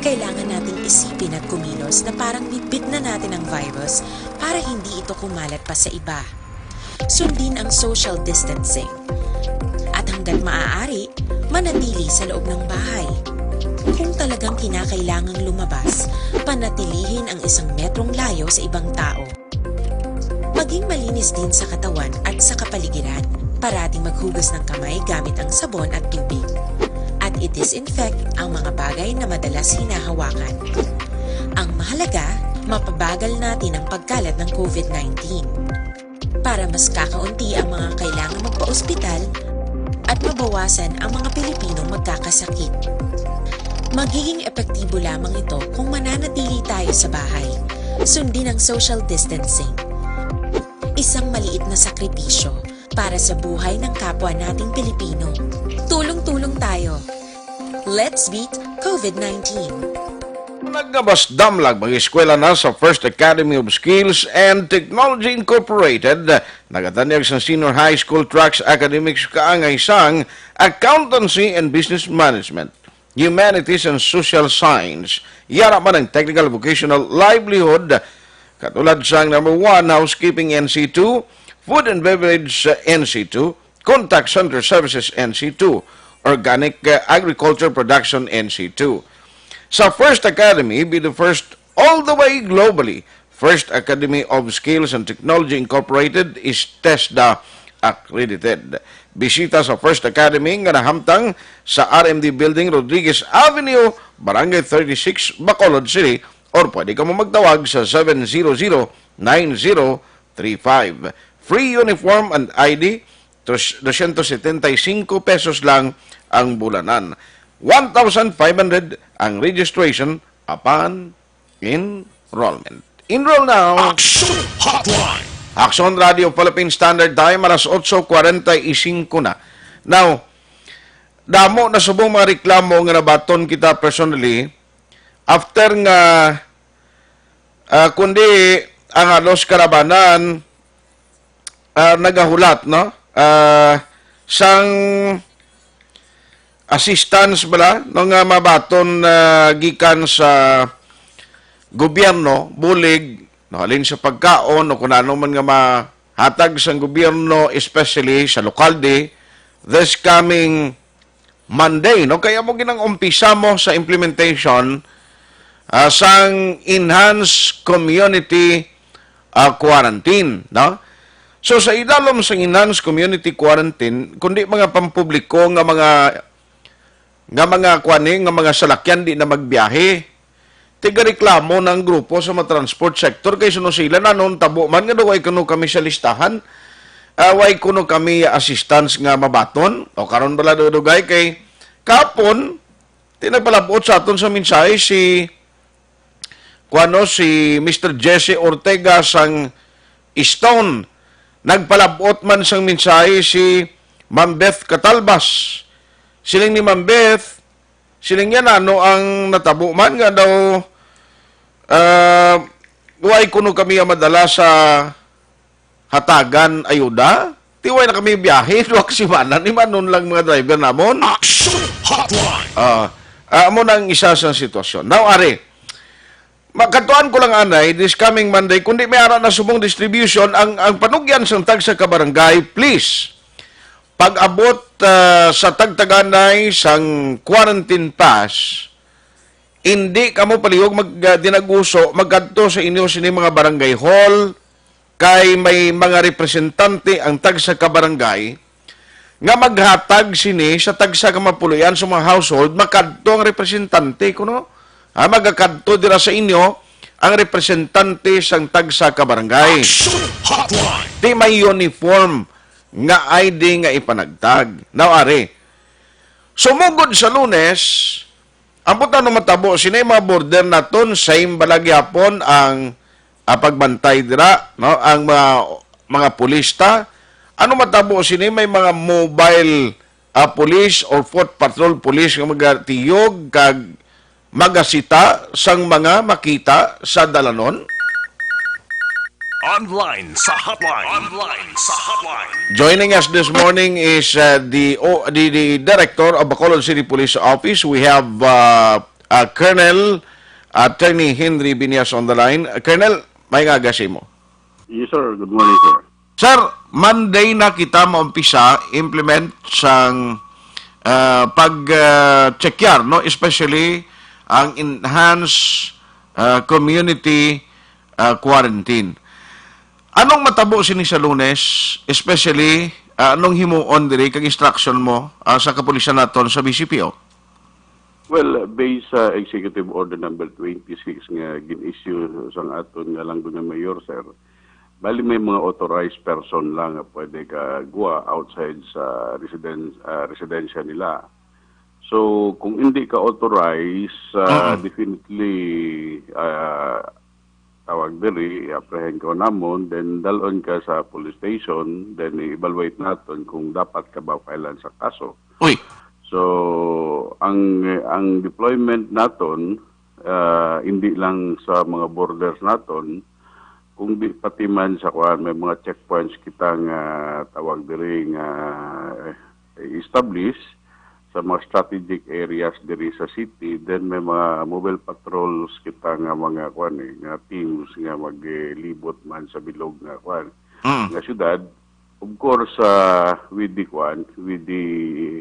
Kailangan nating isipin at kumilos na parang bitbit na natin ang virus para hindi ito kumalat pa sa iba. Sundin ang social distancing. At hanggat maaari, manatili sa loob ng bahay. Kung talagang kinakailangang lumabas, panatilihin ang isang metrong layo sa ibang tao. Maging malinis din sa katawan at sa kapaligiran. Parating maghugas ng kamay gamit ang sabon at tubig. At i-disinfect ang mga bagay na madalas hinahawakan. Ang mahalaga, mapabagal natin ang pagkalat ng COVID nineteen. Para mas kakaunti ang mga kailangan magpa-ospital at mabawasan ang mga Pilipinong magkakasakit. Magiging epektibo lamang ito kung mananatili tayo sa bahay. Sundin ang social distancing. Isang maliit na sakripisyo para sa buhay ng kapwa nating Pilipino. Tulong-tulong tayo. Let's beat COVID nineteen. Nagabasdamlag mga eskwela na sa First Academy of Skills and Technology Incorporated, nagatanyag sa Senior High School Tracks Academics kaangay sang Accountancy and Business Management, Humanities and Social Science, yara man ang Technical Vocational Livelihood, katulad sang number one, Housekeeping N C two, Food and Beverage N C two, Contact Center Services N C two, Organic uh, Agriculture Production N C two. Sa First Academy, be the first all the way globally. First Academy of Skills and Technology Incorporated is TESDA accredited. Bisita sa First Academy nga nahamtang sa R M D Building, Rodriguez Avenue, Barangay thirty-six, Bacolod City, or pwede ka mo magtawag sa seven zero zero nine zero three five. Free uniform and I D, dos-, dosyentos setenta y cinco pesos lang ang bulanan. One thousand five hundred ang registration upon enrollment. Enroll now. Aksyon Hotline. Aksyon Radio Philippine Standard Time, alas otso kwarenta y cinco na. Now, damo na subong mga reklamo nga nabaton kita personally after nga, ah, kundi ang halos karabanan ah, nagahulat, no? Ah, sang assistance bala, no, nga mabaton, ah, gikan sa gobyerno, bulig, no, halin sa pagkaon o kung ano man nga mahatag sang gobyerno, especially sa lokalde, this coming Monday, no? Kaya mo ginang umpisa mo sa implementation ah, sang enhanced community ah, quarantine, no? So sa idalom sang enhanced community quarantine, kundi mga pampubliko nga mga nga mga kuani, nga mga salakyan di na magbiyahe. Tigareklamo na ang grupo sa mga transport sector kay suno sila na noon tabo man nga daw way kuno kami sa listahan. Ah, way kuno kami assistance nga mabaton. O karon bala dugay kay kapon, ti nagpalabot sa aton sa mensahe si kuano si Mister Jesse Ortega sang Stone. Nagpalabot man sang mensahe si Ma'am Beth Catalbas. Siling ni Ma'am Beth, siling niya na ano ang natabo man nga daw ah, way kuno kami ang madala sa hatagan ayuda. Ti way na kami biyahe, duha ka semana ni manon lang mga driver namon. Aksyon Hotline. Ah, ah, amo na ang isa sa sitwasyon. Now, ari, makatuan ko lang anay, this coming Monday, kundi may ara na subong distribution, ang, ang panugyan sang tagsa ka barangay, please, pag-abot ah, sa tagtaganay sang quarantine pass, hindi kamo palihog mag, ah, dinaguso, magkadto sa inyo sini mga barangay hall, kay may mga representante ang tagsa ka barangay nga maghatag sini sa tagsa ka mapuloy-an sa mga household, makadto ang representante kuno. Ah, magakadto dira sa inyo ang representante sang tagsa ka barangay. Aksyon Hotline. Di may uniform nga I D nga ipanagtag. Now, ari, sumugod sa Lunes, ang putano matabo, sini mga border naton, same bala gyapon ang ah, pagbantay dira, no? Ang mga, mga pulis ta. Ano matabo sini? May mga mobile ah, police or foot patrol police nga magatiyog kag magasita sang mga makita sa dalanon? Online sa hotline. Online sa hotline. Joining us this morning is uh, the, oh, the the director of Bacolod City Police Office. We have uh, uh, Colonel Attorney Henry Binias on the line. Uh, Colonel, may nga sa imo. Yes, sir. Good morning, sir. Sir, Monday na kita maumpisa implement sang uh, pag uh, checkyar, no, especially ang enhanced uh, community uh, quarantine. Anong matabo sini sa Lunes, especially uh, anong himuon diri kag instruction mo uh, sa kapulisan naton sa B C P O? Well, based sa Executive Order number twenty-six nga gin-issue sang aton nga langdon nga mayor, sir, bali may mga authorized person lang nga pwede ka gwa outside sa residence, ah, residensya nila. So, kung hindi ka authorized, ah, Mm-mm. definitely, ah, tawag diri, i-apprehend ka namon, then dalon ka sa police station, then i-evaluate naton kung dapat ka ba filean sa kaso. Uy. So, ang ang deployment naton, ah, hindi lang sa mga borders naton, kundi pati man sa kuan, may mga checkpoints kita nga tawag diri nga eh, establish sa mga strategic areas diri sa city. Then may mga mobile patrols kita nga mga kuan eh, nga teams nga maglibot man sa bilog nga kuan Mm. nga syudad. Of course, uh, with the kuan, with the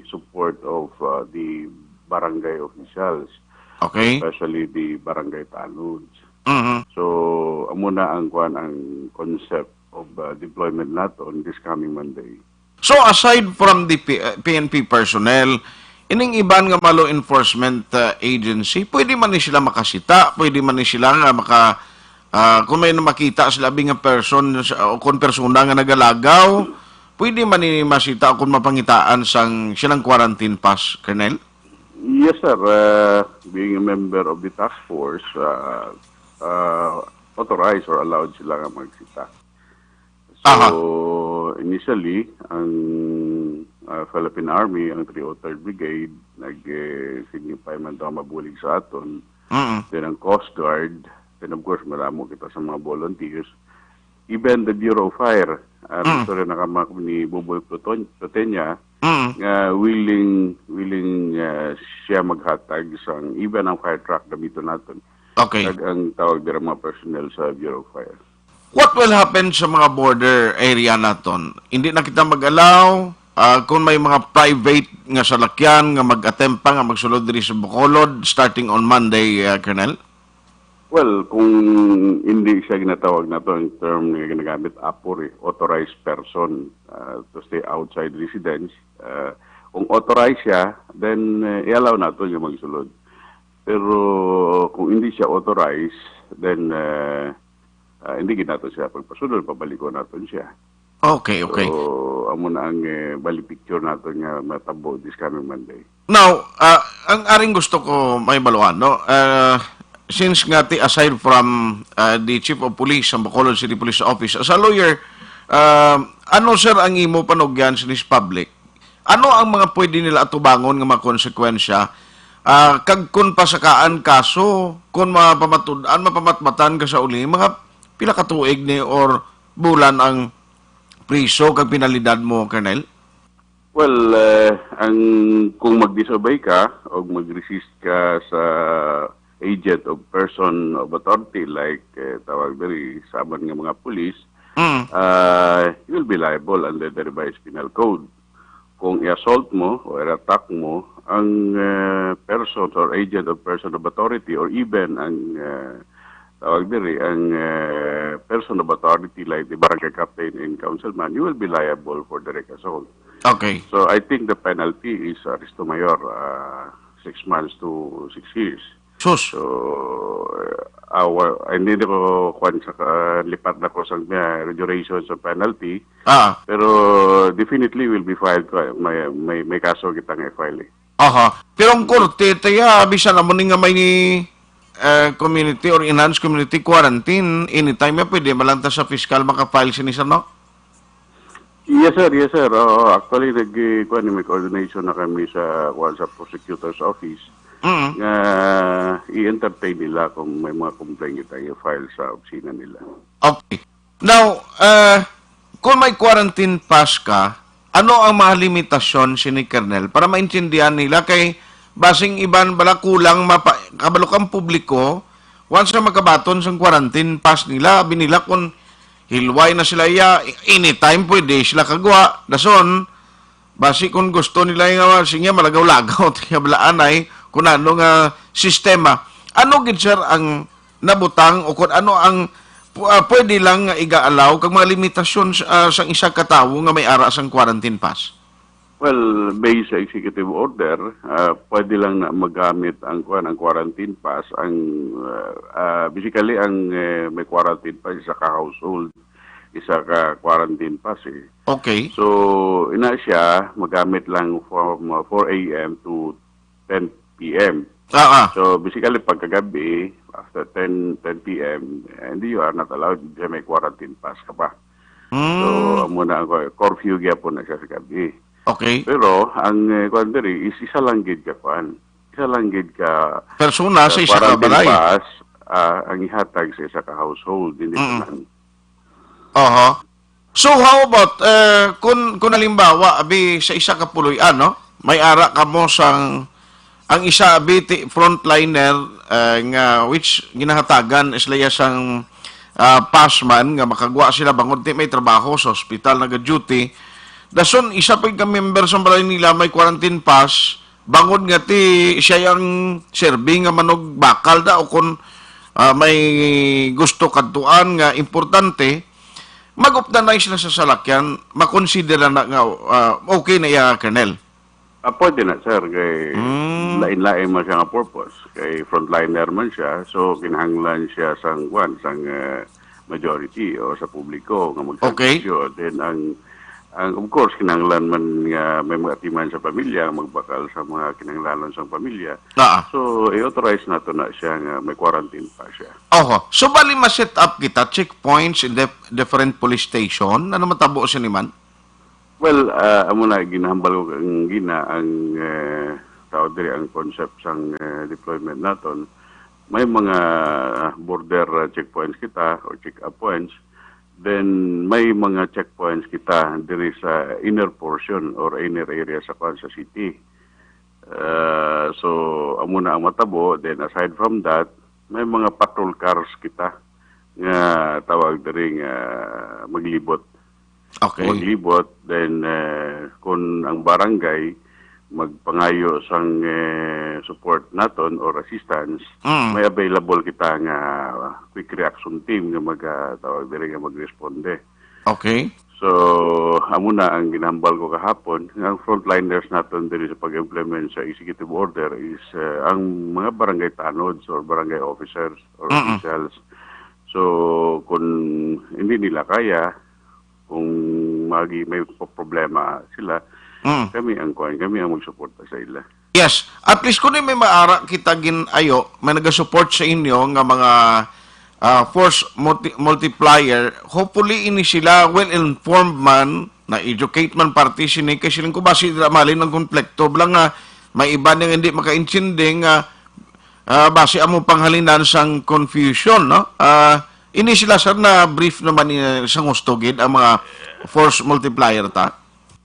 support of uh, the barangay officials, Okay. especially the barangay tanods. Mhm. So, amo na ang kuan, ang concept of uh, deployment naton this coming Monday. So, aside from the P- uh, P N P personnel, ining iban nga mga law enforcement uh, agency, pwede man ni sila makasita, pwede man ni sila nga maka, uh, kung may makita sila abi nga person sa- o kung persona nga nagalagaw, pwede man ni masita o kung mapangitaan sang silang quarantine pass, Colonel? Yes, sir. Uh, being a member of the task force, uh, uh, authorized or allowed sila nga magsita. So, Aha. initially, ang uh, Philippine Army, ang three oh third Brigade, nag-signify man daw mabulig sa aton. Mm-mm. Then ang Coast Guard, then of course, malamo kita sa mga volunteers. Even the Bureau of Fire, uh, Mm. sorry, nakamak ni Buboy Pluton- Plutenia, Mm. nga willing willing uh, siya maghatag sang even ang fire truck gamiton naton. Okay. Kag ang tawag dira mga personnel sa Bureau of Fire. What will happen sa mga border area naton? Hindi na kita mag-allow ah, kung may mga private nga salakyan nga mag-attempt pa nga magsulod diri sa Bacolod starting on Monday, ah, Colonel? Well, kung hindi siya ginatawag nato ang term nga ginagamit, APOR, eh, authorized person, ah, to stay outside residence, ah, kung authorized siya, then eh, i-allow nato yung magsulod. Pero kung hindi siya authorized, then eh, ah, hindi gid nato siya pagpasulod, pabalikon nato siya. Okay, okay. So, amo na ang eh, bali picture nato nga matabo this coming Monday. Now, ah, ang aring gusto ko may baluan, no? Ah, since nga ti aside from ah, the Chief of Police sa Bacolod City Police Office, as a lawyer, ah, ano, sir, ang imo panugyan sa this public? Ano ang mga pwede nila atubangon nga mga konsekwensya? Ah, kag kung pasakaan kaso, kung mapamatud-an, mapamatmatan ka sa uli, mga pila ka tuig ni or bulan ang priso kag penalidad mo, Colonel? Well, eh, ang kung mag-disobey ka o mag-resist ka sa agent of person of authority like eh, tawag diri sa aman nga mga pulis, Mm. uh, you will be liable under the Revised Penal Code. Kung i-assault mo o i-attack mo ang uh, person or agent of person of authority or even ang uh, tawag diri ang uh, person of authority like the barangay captain and councilman, you will be liable for direct assault. Okay. So I think the penalty is arresto mayor, uh, six months to six years. Sus. So, uh, our, hindi na ko kwan sa uh, lipat na ko sa uh, duration sa penalty. Ah. Pero definitely will be filed ko. May, may, may kaso kita nga i-file eh. Aha. Pero ang korte, taya, bisan amo ni nga may ni eh, community or enhanced community quarantine, anytime ya pwede malanta sa fiscal maka-file sini, sir, no? Yes, sir. Yes, sir. Oo, actually, nag, eh, kuwan, may coordination na kami sa, kuwan, sa prosecutor's office Mm. nga i-entertain nila kung may mga complaint kita i-file sa opisina nila. Okay. Now, uh, kung may quarantine pass ka, ano ang mga limitasyon sini, Colonel, para maintindihan nila? Kay basing iban bala kulang mapa-, kabalo kang publiko, once nga makabaton sang quarantine pass nila, abi nila kung hilway na sila iya, anytime pwede sila kagwa. Dason, basi kung gusto nila nga, sige, malagaw-lagaw, tiya balaanay, kung ano nga sistema. Ano gid, sir, ang nabutang o kung ano ang pu-, ah, pwede lang nga igaalaw kag mga limitasyon, ah, sang isa ka tawo nga may ara sang quarantine pass? Well, based sa executive order, ah, pwede lang na magamit ang, kuwan, ang quarantine pass, ang, ah, ah, basically, ang, eh, may quarantine pass, isa ka household, isa ka quarantine pass, eh. Okay. So, ina siya, magamit lang from, uh, four a m to ten p m. Ah, ah. So, basically, pagkagabi, after ten, ten p m, and you are not allowed sa may quarantine pass ka pa. So, Mm. amo na ang cur-, curfew gyapon na siya sa gabi. Okay. Pero, ang, eh, kuwan diri is isa lang gid ka kuwan. Isa lang gid ka, Persona sa uh, isa ka quarantine balay. Pass, ah, ang ihatag sa isa ka household, hindi Mm. tanan. Aha. So, how about, eh, kung, kung halimbawa, abi, sa isa ka puloy-an, no? May ara kamo sang, ang isa, abi, ti-, frontliner, eh, nga, which ginahatagan sila iya sang, ah, pass man, nga makagwa sila bangod ti may trabaho sa ospital, naga-duty. Dason, isa pa ka member sa balay nila may quarantine pass, bangod nga ti siya ang serbi nga manugbakal da o kung, ah, may gusto kadtuan nga importante, mag-updanay sila sa salakyan, makonsidera na nga, ah, okay na iya, Colonel. Ah, pwede na, sir, kay Mm. lain-lain man siya nga purpose. Kay frontliner man siya, so kinahanglan siya sang, kuwan, sang, eh, majority o sa publiko nga Okay. magserbisyo. Then ang, ang, of course, kinahanglan man nga may mag-atiman sa pamilya, magbakal sa mga kinahanglanon sang pamilya. Ah. So, i-authorize nato na siya nga may quarantine pa siya. Oho. So, bali ma-set up kita, checkpoints in dif-, different police station? Ano matabo sini man? Well, ah, amo na, ginahambal ko ang gina, ang, eh, tawag diri, ang concept sang, eh, deployment naton. May mga border, ah, checkpoints kita or check-up points. Then, may mga checkpoints kita diri sa inner portion or inner area sa, kuwan, sa city. Ah, so, amo na ang matabo. Then, aside from that, may mga patrol cars kita nga tawag diri nga maglibot. Okay. Maglibot, then, eh, kung ang barangay magpangayo sang, eh, support naton or assistance, Mm. may available kita nga quick reaction team nga mag, ah, tawag diri nga magresponde. Okay. So, amo na ang ginambal ko kahapon, nga ang frontliners naton diri sa pag-implement sa executive order is, eh, ang mga barangay tanods or barangay officers or Mm-mm. officials. So, kung hindi nila kaya, kung magi-, may po-, problema sila, Mm. kami ang kuwan, kami ang magsuporta sa ila. Yes, at least kung may maara kita gin-ayo, may nagasupport sa inyo nga mga, ah, force multi-, multiplier, hopefully ini sila well-informed man, na-educate man parte sini, kay siling ko basi dira malin ang konflikto, bala nga may iba nga hindi makaintindi nga, ah, basi amo panghalinan sang confusion, no? Ah, ini sila, sir, na brief naman, eh, sang husto gid ang mga force multiplier ta?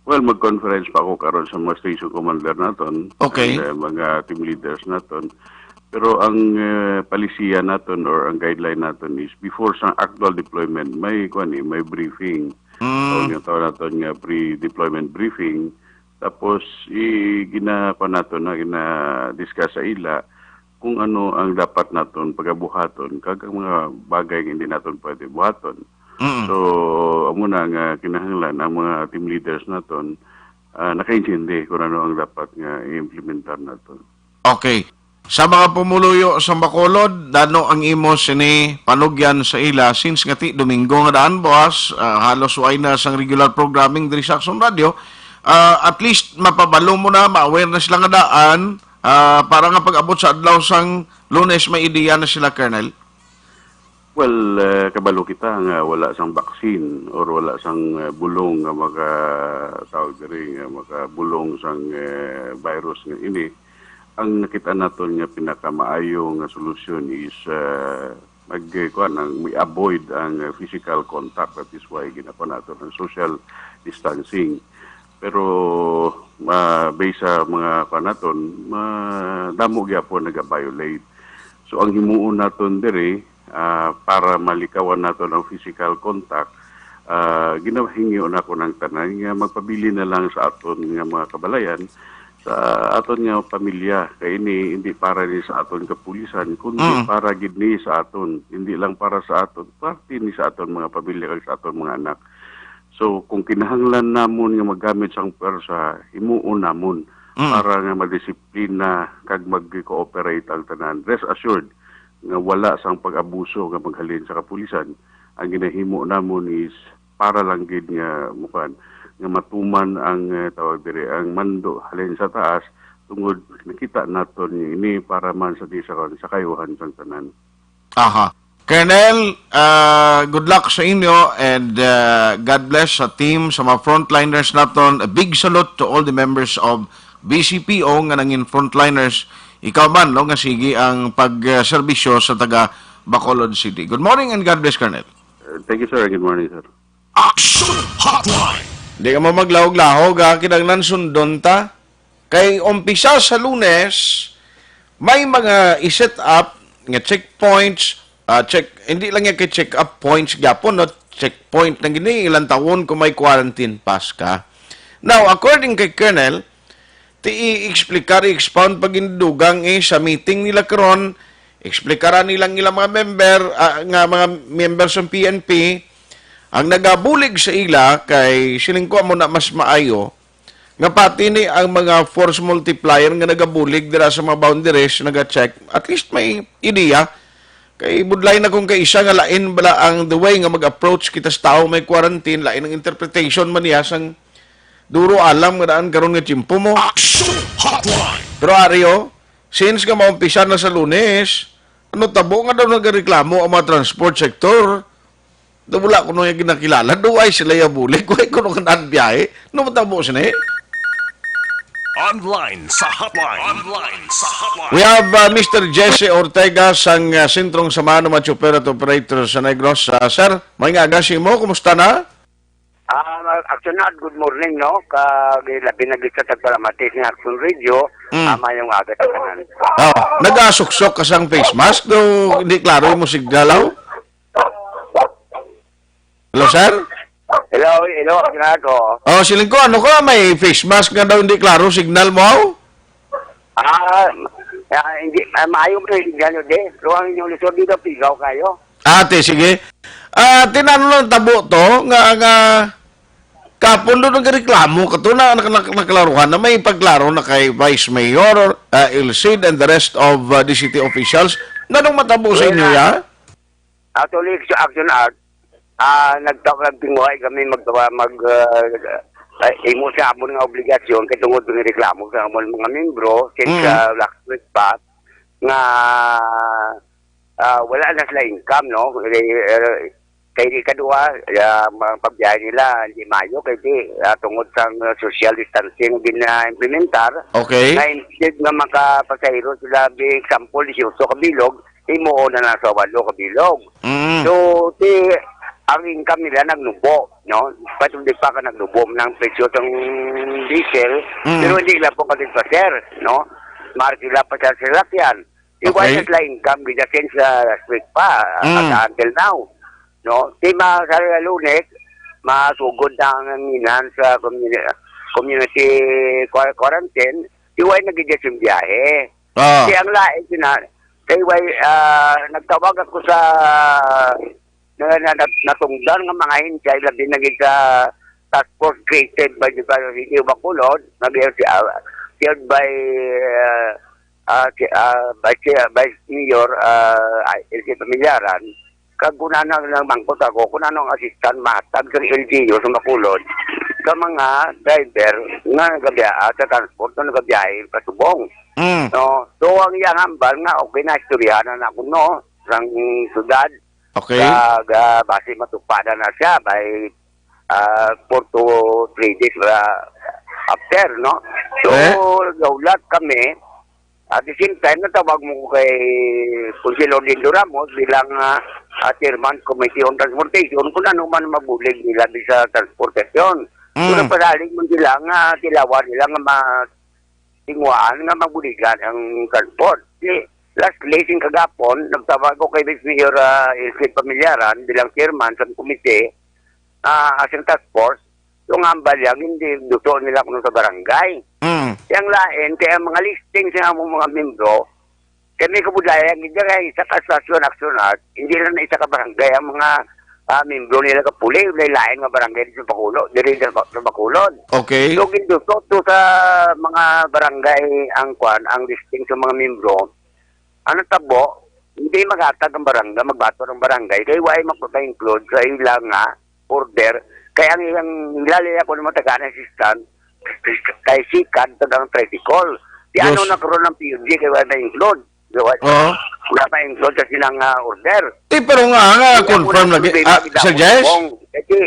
Well, mag-conference pa ako karon sa mga station commander naton Okay. and, uh, mga team leaders naton. Pero ang, uh, palisiya naton or ang guideline naton is before sa actual deployment, may, kuwan, eh, may briefing. Mm. O yung tawag naton nga pre-deployment briefing. Tapos, i-, gina-, kuwan naton na, gina-discuss sa ila kung ano ang dapat naton pagabuhaton kag ang mga bagay nga hindi naton pwede buhaton. Mm. So, amo na nga kinahanglan ang mga team leaders naton, ah, nakaintindi kung ano ang dapat nga i-implementar naton. Okay. Sa mga pumuluyo sa Bacolod, dano ang imo sini panugyan sa ila since nga ti Domingo nga daan, boss, ah, halos way na sang regular programming diri sa Aksyon Radio. Ah, at least mapabalo mo na, ma-aware na sila nga daan, ah, para nga pag-abot sa adlaw sang Lunes may ideya na sila, Colonel. Well, eh, kabalo kita nga wala sang vaccine or wala sang, eh, bulong nga maka-, tawag diri, nga makabulong sang, eh, virus nga ini. Ang nakita naton nga pinakamaayo nga solusyon is, eh, mag, eh, kuwan, ang, we avoid ang, eh, physical contact. That is why ginakuha nato ng social distancing. Pero, ah, based sa mga kuwan naton, ma-, damo gyapon naga-violate. So, ang himuon naton diri, ah, para malikawan naton ang physical contact, ah, ginahingyo na ko ng tanan nga magpabilin na lang sa aton nga mga kabalayan, sa aton nga pamilya. Kay ini hindi para ni sa aton kapulisan, kundi Mm. para gid ni sa aton. Hindi lang para sa aton, parte ni sa aton mga pamilya kag sa aton mga anak. So, kung kinahanglan namon nga magamit sang pwersa, himuon namon Mm. para nga madisiplina kag mag-cooperate ang tanan. Rest assured nga wala sang pag-abuso nga maghalin sa kapulisan. Ang ginahimo namon is para lang gid nga, mukan, nga matuman ang, eh, tawag diri, ang mando halin sa taas, tungod nakita naton nga ini para man sa di sa, sa kayuhan sang tanan. Aha. Colonel, ah, good luck sa inyo and, ah, God bless sa team, sa mga frontliners naton. A big salute to all the members of B C P O nga nangin frontliners. Ikaw man, no, nga sige ang pagserbisyo sa taga Bacolod City. Good morning and God bless, Colonel. Uh, thank you, sir. Good morning, sir. Action Hotline. Di ka mo maglahog-lahog, ha? Kinahanglan sundon ta. Kay umpisa sa Lunes, may mga i-set up nga checkpoints, ah, check, hindi lang yan kay check-up points gyapon, no? Checkpoint na gini, ilang taon kung may quarantine pass ka. Now, according kay Colonel, ti i-explicar, i-expound pag indugang, eh, sa meeting nila karon, explikaran nilang ilang mga member, ah, nga mga members ng P N P, ang nagabulig sa ila kay siling ko mo na mas maayo nga pati ni ang mga force multiplier nga nagabulig dira sa mga boundaries, naga-check, at least may ideya. Kay budlay na kung kaisa nga lain bala ang the way nga mag-approach kita sa tao may quarantine, lain ang interpretation man niya sang duro alam nga daan karon nga tiyempo mo. Action Hotline. Pero Ario, since nga maumpisa na sa Lunes, ano tabo nga daw nagareklamo ang mga transport sector? Daw wala ko nung ginakilala. Daw ay sila yabulig. Wala ko nung kanaan biyahe. Ano matabo sini? Online sa hotline. Online sa hotline. We have, uh, Mister Jesse Ortega sang, uh, Sentrong Samahan ng mga Chopper at Operator sa Negros. Uh, sir, may nga aga sa imo. Kumusta na? Ah, Action Ad, good morning, no? Kag labi na gid sa tagpalamati sa Action Radio, Mm. Ah, mayong aga sa tanan. Oh, nagasuksok ka sang face mask, do hindi klaro imo signal, aw? Hello, sir? Hello, hello, Action Ad, oo. Oh, siling ko, ano ka, may face mask nga daw hindi klaro signal mo, aw? Ah, ah, hindi, ah, maayo man ang signal nyo, di. Pero ang inyong lisod dito, pigaw kayo. Ate, sige. Ah, tinano lang tabo to, nga, nga, kapon doon nagreklamo ka to, na, na, na, naklaruhan na may pagklaro na kay Vice Mayor, ah, Ilcid and the rest of, ah, the city officials. Nanong matabo sa Well, inyo, ah, ya? Actually, sa Action Art, ah, nagtawag, nagtinguhay kami mag, mag, ah, ah, imo sa amon nga obligasyon kay tungod nga reklamo sa amon mga membro since, Mm. ah, last week pa nga, ah, wala na sila income, no? Eh, eh, kay di kadua, ah, mga pagbiyahe nila, hindi mayo kay di, ah, tungod sa, ah, social distancing din na implementar. Okay. Na instead nga makapasahero sila, bi example, dieciocho ka bilog, himuon na lang sa walo ka bilog. Mm. So, ti, ang income nila nagnubo, no? Patong di pa ka nagnubo ng presyo ng diesel, Mm. pero hindi lang po kasi pa, sir, no? Mahal sila pa sa salakyan. Iwan Okay. na sila income, gid, since, ah, last week pa, Mm. hanggang until now, no? Di ma-, sa Lunes, masugod na ang hanginan sa communi-, community quar-, quarantine, iwan na gid yung biyahe. Ah. Kaya ang lain sina, kay way, ah, nagtawag ako sa na, na, na, natungdan nga mga ahensya, labi na gid sa task force created by the City of Bacolod, na, ah, chaired by, ah, ah, si, ah, by, si, ah, Vice Mayor, ah, Elsie Pamilaran, kag kung ano ang mangkot ako, kung ano ang assistant mahatag sa L G U sa Bacolod, sa mga driver nga nagabiya-, ah, sa transport nga nagabiyahe pasubong. Mm. No? So, ang iyang hambal nga, okay na, istoryahan na ako, no? Sang syudad, Okay. Kag, ah, basi matupadan na siya by, ah, four to three days, ah, after, no? So, Eh? Nahulat kami, At the same time, natawag mo ko kay Councilor Lindo Ramos bilang, ah, ah, Chairman Committee on Transportation, kung ano man mabulig nila di sa transportasyon. So, Mm. nagpasalig man sila nga tilawan nila nga ma-, tinguhaan nga mabuligan ang transport. Di, lastly, sing kagapon, nagtawag ko kay Vice Mayor, ah, Elfred Pamilyaran bilang chairman sa komite, ah, sa task force, yung ambal yang hindi duto nila kuno sa barangay. Mm. Yang lain, kaya ang mga listing sa among mga membro, kaya may kabudlayan, hindi kaya isa ka stasyon, aksyon art, hindi lang na isa ka barangay ang mga, ah, membro nila kapuli, may lain nga barangay sa Bacolod, diri sa, sa Bacolod. Okay. So, ginduto to sa mga barangay ang kwan, ang listing sa mga membro. Ang natabo, hindi maghatag ang barangay, magbato ng barangay, kay wala makapag-include sa ila nga order. Kaya ang ilang nilali ako ng matagaan assistant, kay sikad tagang tricycle. Di ano Diyos. na karon ang P U G kay wala na-include. Di ba? Oo. Wala na-include sa silang, ah, order. Eh, pero nga, nga, Kaya confirm wala lagi. problema Ah, kita Sir mo, Jess? Bong. Kasi,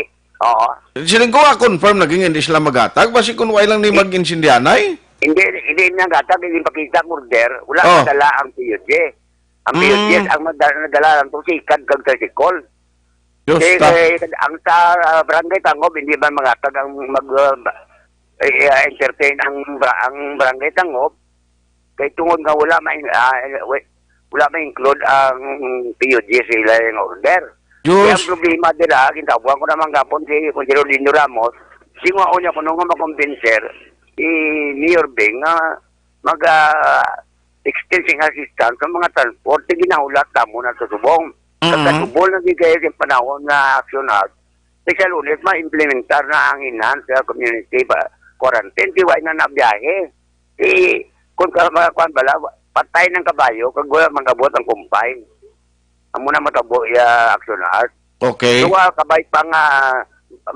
oo. Siling ko nga, confirm lagi nga hindi sila maghatag. Basi kung wala lang ni Eh, mag-insindihanay. Hindi, hindi niya gatag, hindi pakita ang order. Wala Oh. madala ang P U G. Ang P U G, Mm. ang madala, nadala lang to, sikad kag tricycle. Diyos Kay, ta. kay, ang sa, ah, Barangay Tangob, hindi man mangatag ang mag, ah, ba-, eh, ah, entertain ang, ba-, ang Barangay Tangob. Kay tungod nga wala may, ah, wa-, wala may include ang P U G sa ila nga order. Diyos. Kaya ang problema dira, gintabuan ko naman gapon si Konsehero Lindo Ramos, si nga unya kuno nga makumbinser si Mayor Beng nga mag, ah, extend sing assistance sa mga transport, ginaulat namo na sa subong. Mm-hmm. Pagkasubol na di kayo sa panahon na action out, sa Lunes, ma-implementar na ang enhanced, ah, community ba, quarantine, di wa na nabiyahe. Di, kung ka, mga kwan bala, patay ng kabayo, kag wala mangabot ang kumpay. Amo na matabo iya action art. Okay. So, ah, kabay pa nga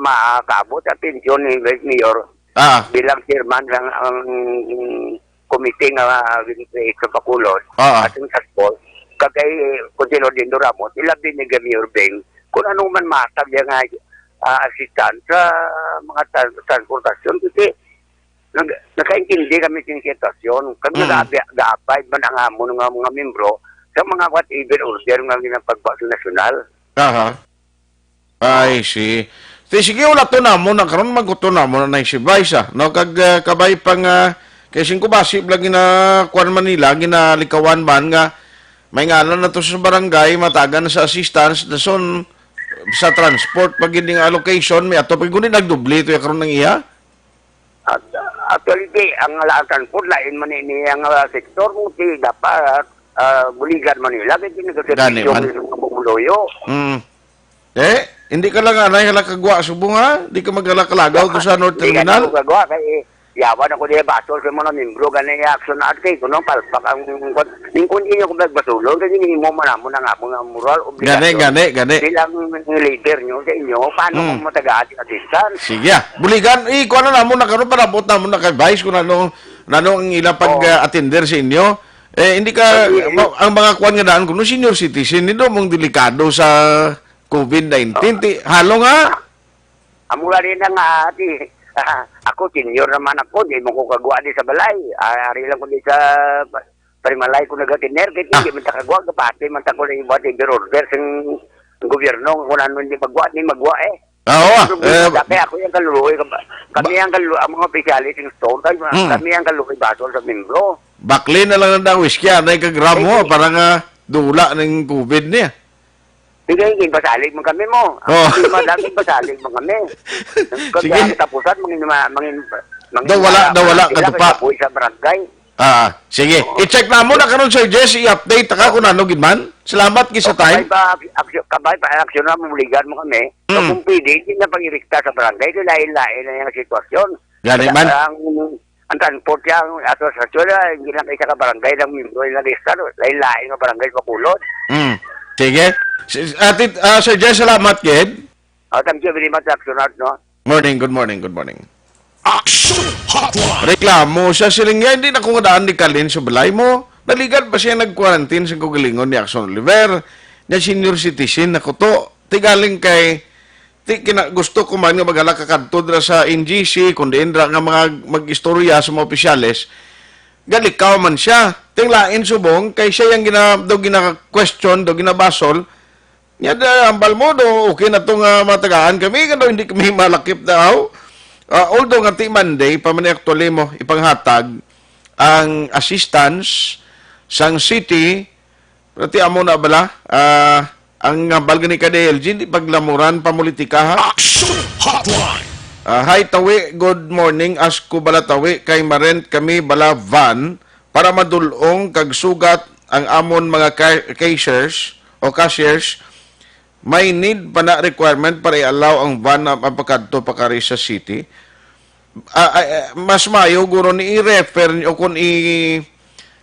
makaabot sa atensyon ni Vice Mayor Ah. bilang chairman ng ang committee nga, ah, create sa Bacolod Ah. at ang task force, kag kay Konsehero Lindo Ramos, ilabi ni Mayor Beng, kung ano man matag niya nga, ah, assistance sa mga tran-, transportasyon. Kasi nag-, nakaintindi kami sa sitwasyon. Kami Mm. nag-aabi-, ga-abide man ang amon nga mga membro sa mga whatever order nga ginapagwa sa nasyonal. Aha. I see. Ti, sige, ulaton namo na karon, maguton namo na na si Vice, ah. No, kag, ah, kabay pa nga, kay singko basi bala gina-, kuwan man nila, ginalikawan man nga may ngalan na to sa barangay, matagan sa assistance, dason sa transport, pag yun nga allocation, may ato, pag kundi nagdoble to yung karon ng iya? At, actually, di, ang lahat transport, lain man ini ang, ah, sektor, kung di dapat, ah, buligan man nila, kaya Gani ginagasipin yung man. mga bumuloyo. Mm. Eh, hindi ka lang anay halakagwa subong, ha? Di ka magalakalagaw to sa North Di ka Terminal? na magagawa, kay yawan ako di basol sa mga membro, gani action art kay kunong palpak ang, ning kung di nyo kung magbasulon, kay ginihimo man amo na nga mga moral Gani, obligasyon gani, gani. bilang leader nyo sa inyo, paano Mm. kung matagaan sa distance? Sige, ah. Buligan, eh, kuha na namo na karon, parabot namo na kay Vice kung ano, ano ang ilang pag, Oo. ah, attender sa inyo. Eh, hindi ka, Hindi, eh. ma-, ang mga kuwan nga daan kuno, senior citizen, nito mong delikado sa COVID nineteen. Oo. Ti, halo nga. Amo nga rin na nga, ati, ako, senior naman ako, di mo ko kagwa di sa balay. Ah, ari lang ko di sa pa-, parimalay ko nagatiner, kaya Ah. hindi man ta kagwa, kapati man ta ko na yung whatever order, sing gobyerno, kung ano hindi magwa, hindi magwa eh. Ah, oo, Ang problema, eh, dati ako yung kaluluoy, kab-, kami ba- ang kalu-, ang mga opisyalis ng store, kami, Hmm. kami ang kaluoy basol sa membro. Bakli na lang ang whisky, anay kag ramo, Sige. para nga dula ng COVID niya. Sige, sige, pasalig man kami mo. Oh. Ang problema, dati pasalig man kami. Kag Sige. ang tapusan, mangin-, ma-, mangin-, mangin-, Daw wala, ma-, daw wala, sila katupa. kay kapoy sa barangay. Ah, sige. Oo. I-check na mo na karon, Sir Jess, i-update ka kung ano gid man. Salamat gid sa O, kabay time. pa, aksyon, kabay pa, aksyon na, mabuligan mo kami. So, Mm. kung pwede, hindi na pag-irikta sa barangay, kay lain-lain na yung sitwasyon. Gani Kaya man. ang, ang transport niya, ang asosasyon, ah, hindi lang isa ka barangay ng membro yung nag-register, lain-lain nga barangay sa Bacolod. Mm. Sige. Si, Ate, ah, Sir Jess, salamat gid. Oh, thank you very much, Action Art, no? Morning, good morning, good morning. Action Hotline. Reklamo siya, siling niya, "Hindi na ko nga daan ni Kalin sa balay mo. Naligan pa siya nag-quarantine sa kagalingon ni Action Oliver. Nga senior citizen na ko to. Tigaling kay, ti kina, gusto ko man nga magala ka kadto dira sa N G C, kung diin ra nga mga mag-istorya sa mga opisyales." galikaw man siya. Ting lain subong, kay siya yung gina, do gina-question, do ginabasol. Nya da, hambal mo, do, okay na to nga matagaan kami, kano hindi kami malakip daw. Ah, although nga ti Monday, pa man actually mo, ipanghatag ang assistance sang city, pero ti amo na bala, ah, ang hambal gani ka D L G, hindi paglamuran pa politika, ha? Action Hotline! Ah, hi, Tawi. Good morning. Ask ko bala, Tawi, kay ma-rent kami bala van para madulong kag sugat ang amon mga ca-, cashiers o cashiers. May need pa na requirement para i-allow ang van na mapakadto pa kari sa city. Ah, ah, ah, mas mayo guro ni i-refer o kung i-,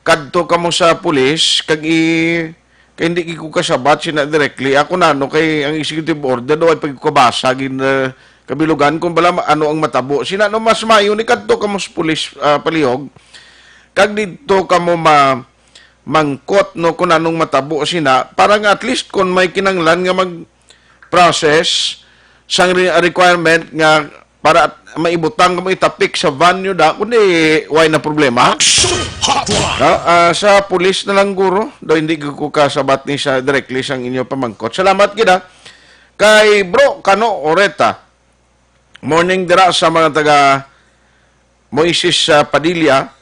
kadto kamo sa pulis, kag i-, kay hindi gid ko kasabat sina directly. Ako na, no, kay ang executive order daw ay pagkabasa gid, ah, kabilugan kung bala ma-, ano ang matabo. Sina, no, mas mayo ni kadto kamo sa pulis, ah, palihog. Kag didto kamo ma-, mangkot, no, kung anong matabo sina, para nga at least kung may kinanglan nga mag-process sang re-, requirement nga para at maibutang kamo itapik sa van nyo da, kundi way na problema. Action Hotline! No? Ah, sa pulis na lang guro, do hindi ko kasabat ni sa directly sang inyo pamangkot. Salamat gid, ah. Kay Bro Kano Oreta, morning dira sa mga taga Moises, ah, Padilla.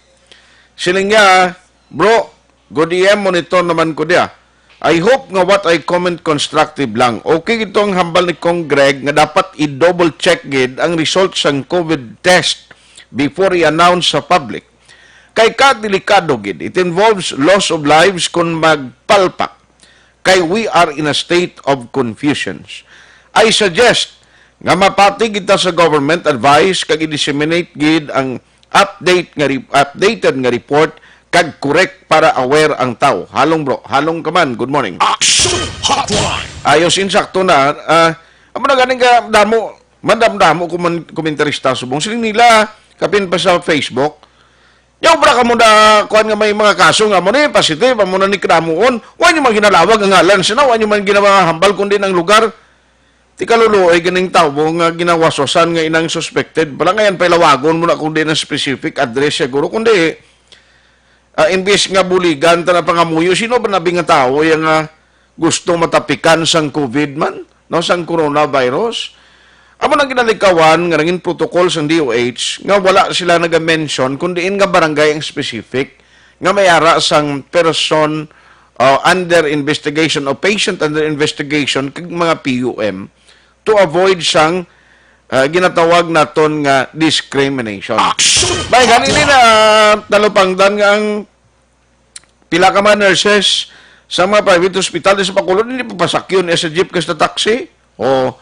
Siling niya, "Bro, good E M, monitor naman ko diya. I hope nga what I comment constructive lang." Okay, ito ang hambal ni Kong Greg nga dapat i-double check gid ang result sang COVID test before i-announce sa public. Kay ka delikado gid, it involves loss of lives kung magpalpak. Kay we are in a state of confusions. I suggest nga mapati kita sa government advice kag i-disseminate gid ang update nga re-, updated nga report kag correct para aware ang tao. Halong, bro, halong ka man. Good morning. Action Hotline. Ayos, insakto na. Ah, amo na ganing ka damo, madamdamo ko man komentarista subong sila nila kapin pa sa Facebook. Nya, obra ka mo na, kuwan nga may mga kaso nga mo ni positive, amo na ni kinamuon. Wa nyo man ginalawag ang ngalan sina, wa nyo man ginawahambal kundi ang lugar. Ti kaluluoy ganing tawo nga ginawaswasan nga inang suspected. Palangayan pa ilawagon mo na kundi ang specific address siguro, kundi, ah, imbis nga buligan ta na pangamuyo, sino ba nabi nga tawo yang, ah, gusto matapikan sang COVID man, no, sang coronavirus. Amo nang ginalikawan nga nangin protocol sang D O H nga wala sila naga-mention kung diin nga barangay ang specific nga may ara sang person, uh, under investigation o patient under investigation kag mga P U M to avoid sang, uh, ginatawag naton nga discrimination. Action! May ganini na talupangdan nga ang pila ka mga nurses sa mga private hospital di sa Bacolod, hindi pa pasakyon sa jeep kag sa taxi. O,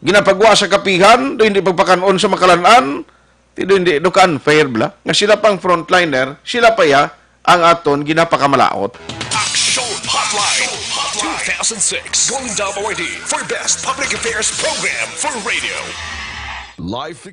ginapagwa sa kapihan, do hindi pagpakanon sa makalan-an, ti do hindi, do ka-unfair bala. Nga sila pang frontliner, sila pa ya ang aton ginapakamalaot. Action Hotline two thousand six Golden Dome Awardee for Best Public Affairs Program for Radio. Life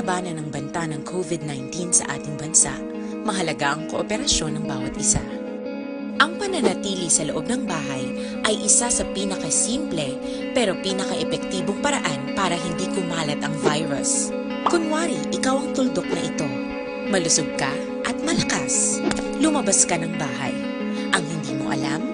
Labanan ang banta ng COVID nineteen sa ating bansa, mahalaga ang kooperasyon ng bawat isa. Ang pananatili sa loob ng bahay ay isa sa pinakasimple pero pinakaepektibong paraan para hindi kumalat ang virus. Kunwari, ikaw ang tuldok na ito. Malusog ka at malakas. Lumabas ka ng bahay. Ang hindi mo alam,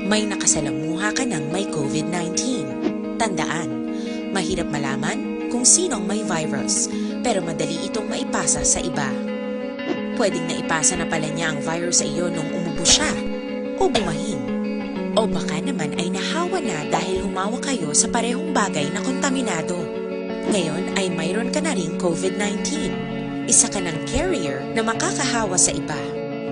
may nakasalamuha ka ng may COVID nineteen. Tandaan, mahirap malaman kung sino ang may virus, pero madali itong maipasa sa iba. Pwedeng naipasa na pala niya ang virus sa iyo nung umubo siya o bumahin. O baka naman ay nahawa na dahil humawak kayo sa parehong bagay na kontaminado. Ngayon ay mayroon ka na ring COVID nineteen. Isa ka ng carrier na makakahawa sa iba.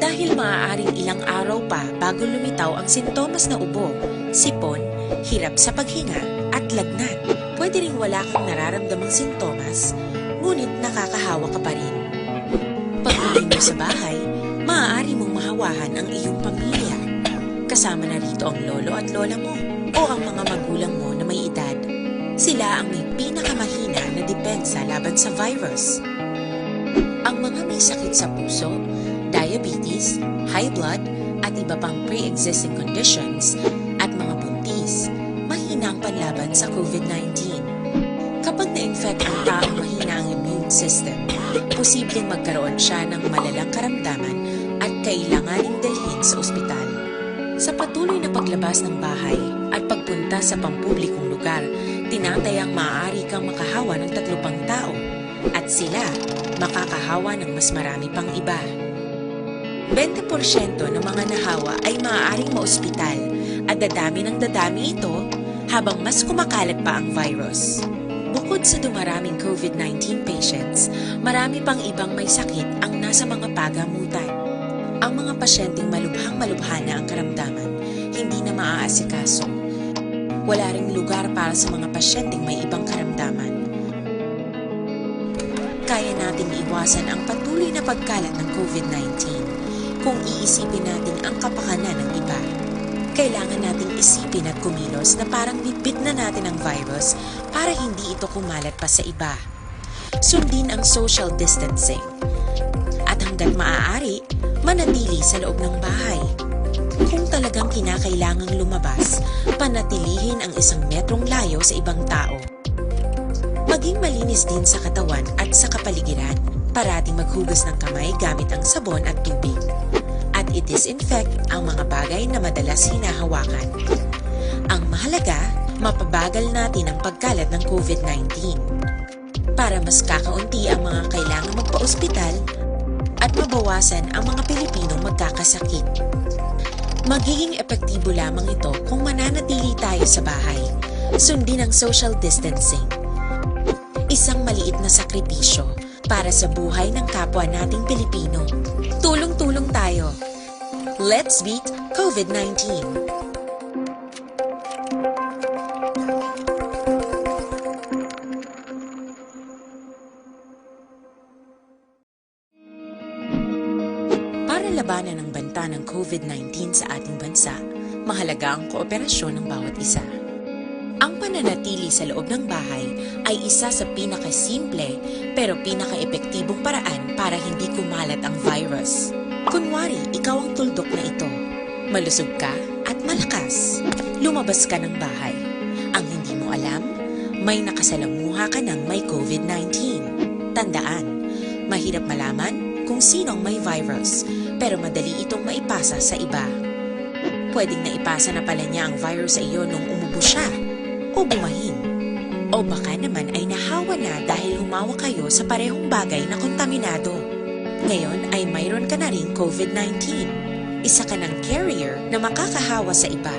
Dahil maaaring ilang araw pa bago lumitaw ang sintomas na ubo, sipon, hirap sa paghinga, at lagnat. Pwede ring wala kang nararamdamang sintomas, ngunit nakakahawa ka pa rin. Pag-uwi mo sa bahay, maaari mong mahawahan ang iyong pamilya. Kasama na rito ang lolo at lola mo o ang mga magulang mo na may edad. Sila ang may pinakamahina na depensa laban sa virus. Ang mga may sakit sa puso, diabetes, high blood, at iba pang pre-existing conditions, at mga buntis, mahina ang panlaban sa COVID nineteen. Kapag na-infect ang taong mahina ang immune system, posibleng magkaroon siya ng malalang karamdaman at kailanganing dalhin sa ospital. Sa patuloy na paglabas ng bahay at pagpunta sa pampublikong lugar, tinatayang maaari kang makahawa ng tatlo pang tao at sila makakahawa ng mas marami pang iba. Bente porsyento ng mga nahawa ay maaaring maospital at dadami ng dadami ito habang mas kumakalat pa ang virus. Bukod sa dumaraming COVID nineteen patients, marami pang ibang may sakit ang nasa mga pagamutan. Ang mga pasyenteng malubhang-malubha na ang karamdaman, hindi na maaasikaso. Wala ring lugar para sa mga pasyenteng may ibang karamdaman. Kaya nating iwasan ang patuloy na pagkalat ng COVID nineteen kung iisipin natin ang kapakanan ng iba. Kailangan nating isipin at kumilos na parang bitbit na natin ang virus para hindi ito kumalat pa sa iba. Sundin ang social distancing. At hanggat maaari, manatili sa loob ng bahay. Kung talagang kinakailangang lumabas, panatilihin ang isang metrong layo sa ibang tao. Maging malinis din sa katawan at sa kapaligiran. Parating maghugas ng kamay gamit ang sabon at tubig. At i-disinfect ang mga bagay na madalas hinahawakan. Ang mahalaga, mapabagal natin ang pagkalat ng COVID nineteen. Para mas kakaunti ang mga kailangang magpa-ospital at mabawasan ang mga Pilipinong magkakasakit. Magiging epektibo lamang ito kung mananatili tayo sa bahay. Sundin ang social distancing. Isang maliit na sakripisyo para sa buhay ng kapwa nating Pilipino. Tulong-tulong tayo. Let's beat COVID nineteen. Para labanan ang banta ng COVID nineteen sa ating bansa, mahalaga ang kooperasyon ng bawat isa. Ang pananatili sa loob ng bahay ay isa sa pinakasimple pero pinakaepektibong paraan para hindi kumalat ang virus. Kunwari, ikaw ang tuldok na ito. Malusog ka at malakas. Lumabas ka ng bahay. Ang hindi mo alam, may nakasalamuha ka ng may COVID nineteen. Tandaan, mahirap malaman kung sino ang may virus, pero madali itong maipasa sa iba. Pwedeng naipasa na pala niya ang virus sa iyo nung umubo siya o bumahin. O baka naman ay nahawa na dahil humawak kayo sa parehong bagay na kontaminado. Ngayon ay mayroon ka na ring COVID nineteen. Isa ka ng carrier na makakahawa sa iba.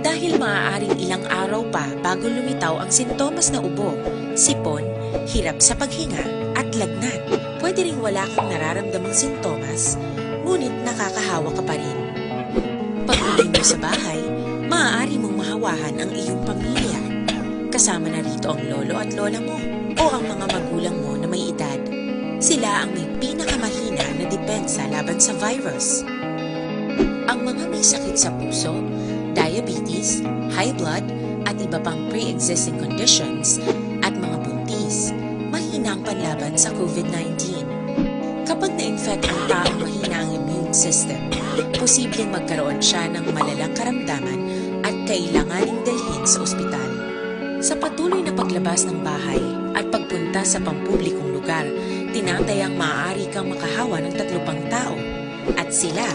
Dahil maaaring ilang araw pa bago lumitaw ang sintomas na ubo, sipon, hirap sa paghinga, at lagnat. Pwede ring wala kang nararamdamang sintomas, ngunit nakakahawa ka pa rin. Pag-uwi mo sa bahay, maaari mong mahawahan ang iyong pamilya. Kasama na rito ang lolo at lola mo o ang mga magulang mo na may edad. Sila ang may pinakamahina na depensa laban sa virus. Ang mga may sakit sa puso, diabetes, high blood, at iba pang pre-existing conditions, at mga buntis, mahina Ng panlaban sa COVID nineteen. Kapag na-infect ang taong mahina ang immune system, posibleng magkaroon siya ng malalang karamdaman at kailanganing dalhin sa ospital. Sa patuloy na paglabas ng bahay at pagpunta sa pampublikong lugar, tinatayang maaari kang makahawa ng tatlo pang tao at sila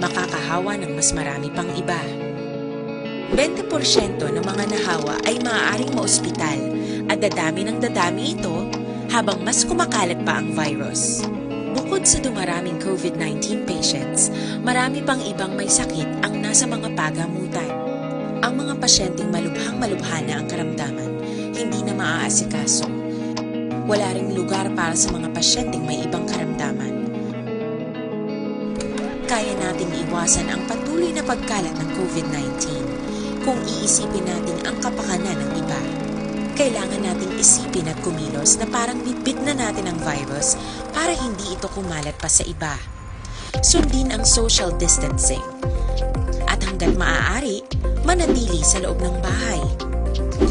makakahawa ng mas marami pang iba. Bente porsyento ng mga nahawa ay maaaring maospital at dadami ng dadami ito habang mas kumakalat pa ang virus. Bukod sa dumaraming COVID nineteen patients, marami pang ibang may sakit ang nasa mga pagamutan. Ang mga pasyenteng malubhang-malubha na ang karamdaman, hindi na maaasikaso. Wala ring lugar para sa mga pasyenteng may ibang karamdaman. Kaya nating iwasan ang patuloy na pagkalat ng COVID nineteen kung iisipin natin ang kapakanan ng iba. Kailangan nating isipin at kumilos na parang bitbit na natin ang virus para hindi ito kumalat pa sa iba. Sundin ang social distancing. At hanggat maaari, manatili sa loob ng bahay.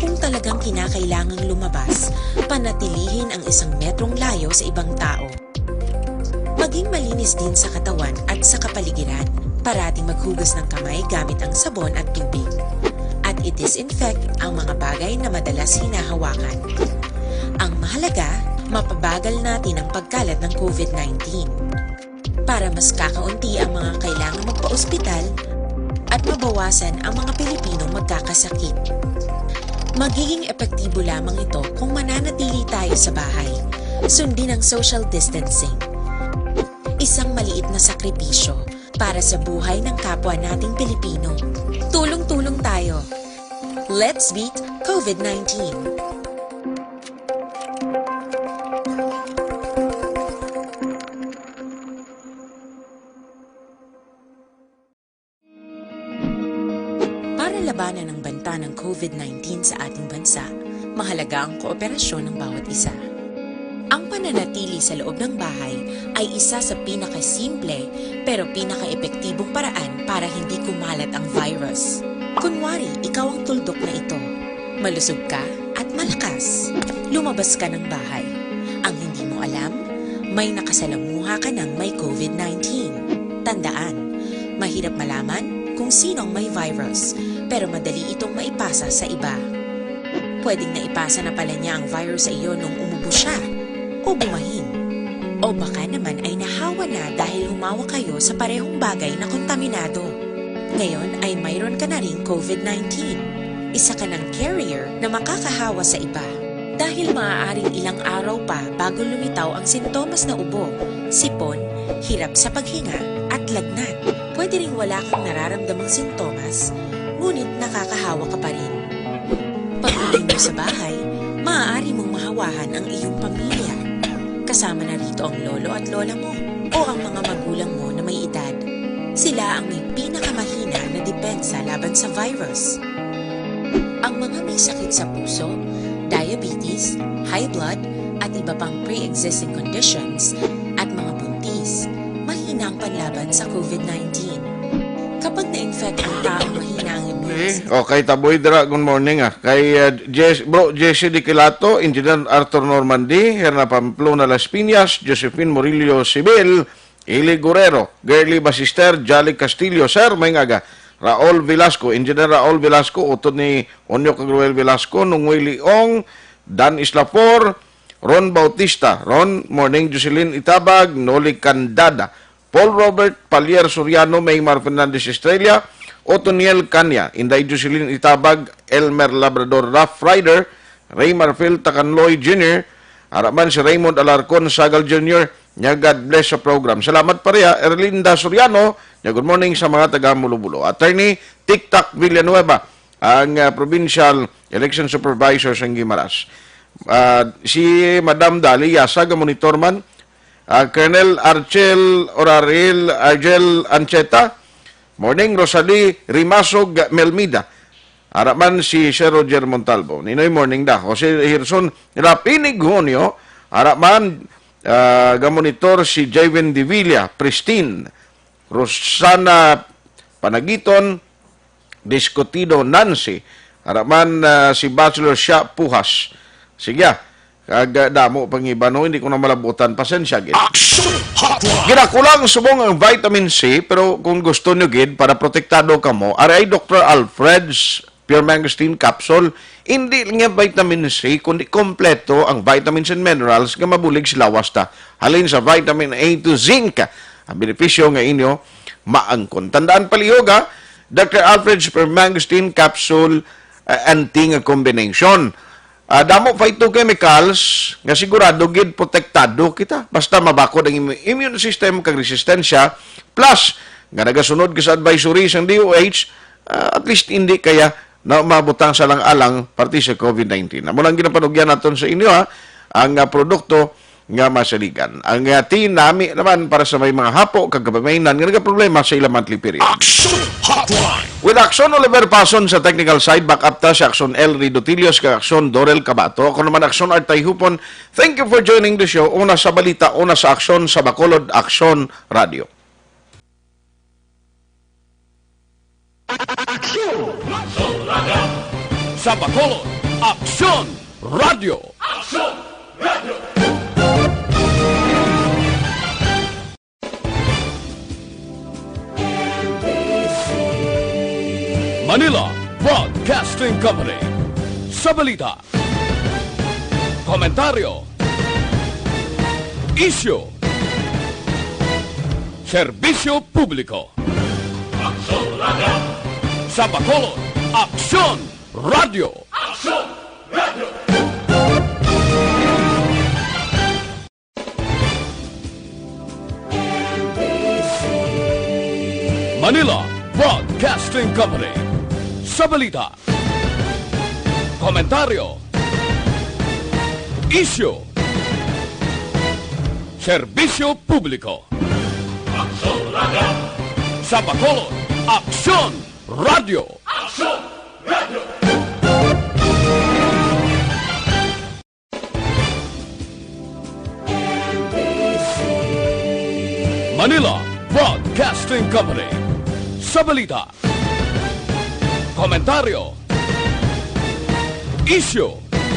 Kung talagang kinakailangang lumabas, panatilihin ang isang metrong layo sa ibang tao. Maging malinis din sa katawan at sa kapaligiran. Parating maghugas ng kamay gamit ang sabon at tubig. At i-disinfect ang mga bagay na madalas hinahawakan. Ang mahalaga, mapabagal natin ang pagkalat ng COVID nineteen. Para mas kakaunti ang mga kailangang magpa-ospital at mabawasan ang mga Pilipinong magkakasakit. Magiging epektibo lamang ito kung mananatili tayo sa bahay. Sundin ang social distancing. Isang maliit na sakripisyo para sa buhay ng kapwa nating Pilipino. Tulong-tulong tayo. Let's beat COVID nineteen. Para labanan ang banta ng COVID nineteen sa ating bansa, mahalaga ang kooperasyon ng bawat isa. Ang pananatili sa loob ng bahay ay isa sa pinakasimple pero pinakaepektibong paraan para hindi kumalat ang virus. Kunwari, ikaw ang tuldok na ito. Malusog ka at malakas. Lumabas ka ng bahay. Ang hindi mo alam, may nakasalamuha ka ng may COVID nineteen. Tandaan, mahirap malaman kung sino ang may virus, pero madali itong maipasa sa iba. Pwedeng naipasa na pala niya ang virus sa iyo nung umubo siya o bumahin. O baka naman ay nahawa na dahil humawak kayo sa parehong bagay na kontaminado. Ngayon ay mayroon ka na ring COVID nineteen. Isa ka ng carrier na makakahawa sa iba. Dahil maaaring ilang araw pa bago lumitaw ang sintomas na ubo, sipon, hirap sa paghinga, at lagnat. Pwede ring wala kang nararamdamang sintomas, ngunit nakakahawa ka pa rin. Pag-uwi mo sa bahay, maaari mong mahawahan ang iyong pamilya. Kasama na rito ang lolo at lola mo o ang mga magulang mo na may edad. Sila ang may pinakamahina na depensa laban sa virus. Ang mga may sakit sa puso, diabetes, high blood, at iba pang pre-existing conditions, at mga buntis, mahina ang panlaban sa COVID nineteen. Kapag na-infect ang taong mahina ang immune system, Okay, Taboy Dra, good morning. Ah. Kay uh, Jess, Bro Jesse Diquilato, Engineer Arthur Normandy, Herna Pamplona Las Piñas, Josephine Murillo Sibil, Eli Guerrero, Girly Basister, Jolly Castillo, Sir, may ngaga, Raul Velasco, Engineer Raul Velasco, utod ni Onyo kag Roel Velasco, Nungoy Liong, Dan Islafor, Ron Bautista, Ron, morning, Jocelyn Itabag, Noli Candada, Paul Robert Palier Soriano, Maymar Fernandez Estrella, Otoniel Canya, Inday Jocelyn Itabag, Elmer Labrador, Rough Rider, Ray Marfil Takanloy Junior, ara man si Raymond Alarcon Sagal Junior, nya God bless sa program. Salamat pareha, Erlinda Soriano, nya good morning sa mga taga Mulobulo. Attorney Tiktak Villanueva, ang uh, Provincial Election Supervisor sa Guimaras. Uh, si Madam Dali Yasa, ga-monitor man, uh, Colonel Archel Oraril, Argel Ancheta, morning, Rosalie Rimasog Melmida, ara man si Sir Roger Montalvo. Ninoy morning da. Jose Hirson, Rapinig Junio, ara man, uh, ga-monitor si Javen Divilla, Pristine, Rosana Panagiton, Discutido Nancy, ara man uh, si Bachelor Sha Puhas. Sige, ah. Kag, ah, damo pang iba, no? Hindi ko na malabutan. Pasensya gid. Action Hotline! Ginakulang subong ang vitamin C, pero kung gusto nyo gid, para protektado kamo, ari ay Doktor Alfred's Pure Mangosteen Capsule. Hindi lang yan vitamin C, kundi kompleto ang vitamins and minerals nga mabulig sa lawas ta. Halin sa vitamin A to zinc, ang benepisyo nga inyo maangkon. Tandaan palihog, ha, Doktor Alfred's Pure Mangosteen Capsule, ah, anti nga combination. Ah, damo phytochemicals nga sigurado gid protektado kita basta mabakod ang im-, immune system kag resistensya, plus nga nagasunod ka sa advisory sang D O H, ah, at least hindi kaya na mabutang sa alang-alang parte sa COVID nineteen. Amo lang ginapanugyan naton sa inyo, ha, ang, ah, produkto nga masaligan. Ang, ah, tinami naman para sa may mga hapo kag kababayenan nga nagaproblema sa ilang monthly period. Action Hotline! With Action Oliver Pason sa technical side, back up ta si Action L Ridotillos kag Action Dorel Cabato. Ako naman Action Art Tayhupon. Thank you for joining the show. Una sa balita, una sa aksyon, sa Bacolod, Action Radio. Aksyon! Sa Bacolod, Aksyon Radio! Aksyon Radio! Manila Broadcasting Company. Sa balita, komentaryo, isyu, serbisyo publiko. Aksyon Radio. Sa Bacolod, Aksyon Radio. Aksyon Radio. Manila Broadcasting Company. Sa balita, komentaryo, isyu, serbisyo publiko. Aksyon Radio. Sa Bacolod, Aksyon Radio. Aksyon Radio. Manila Broadcasting Company. Sa balita, komentaryo, isyu,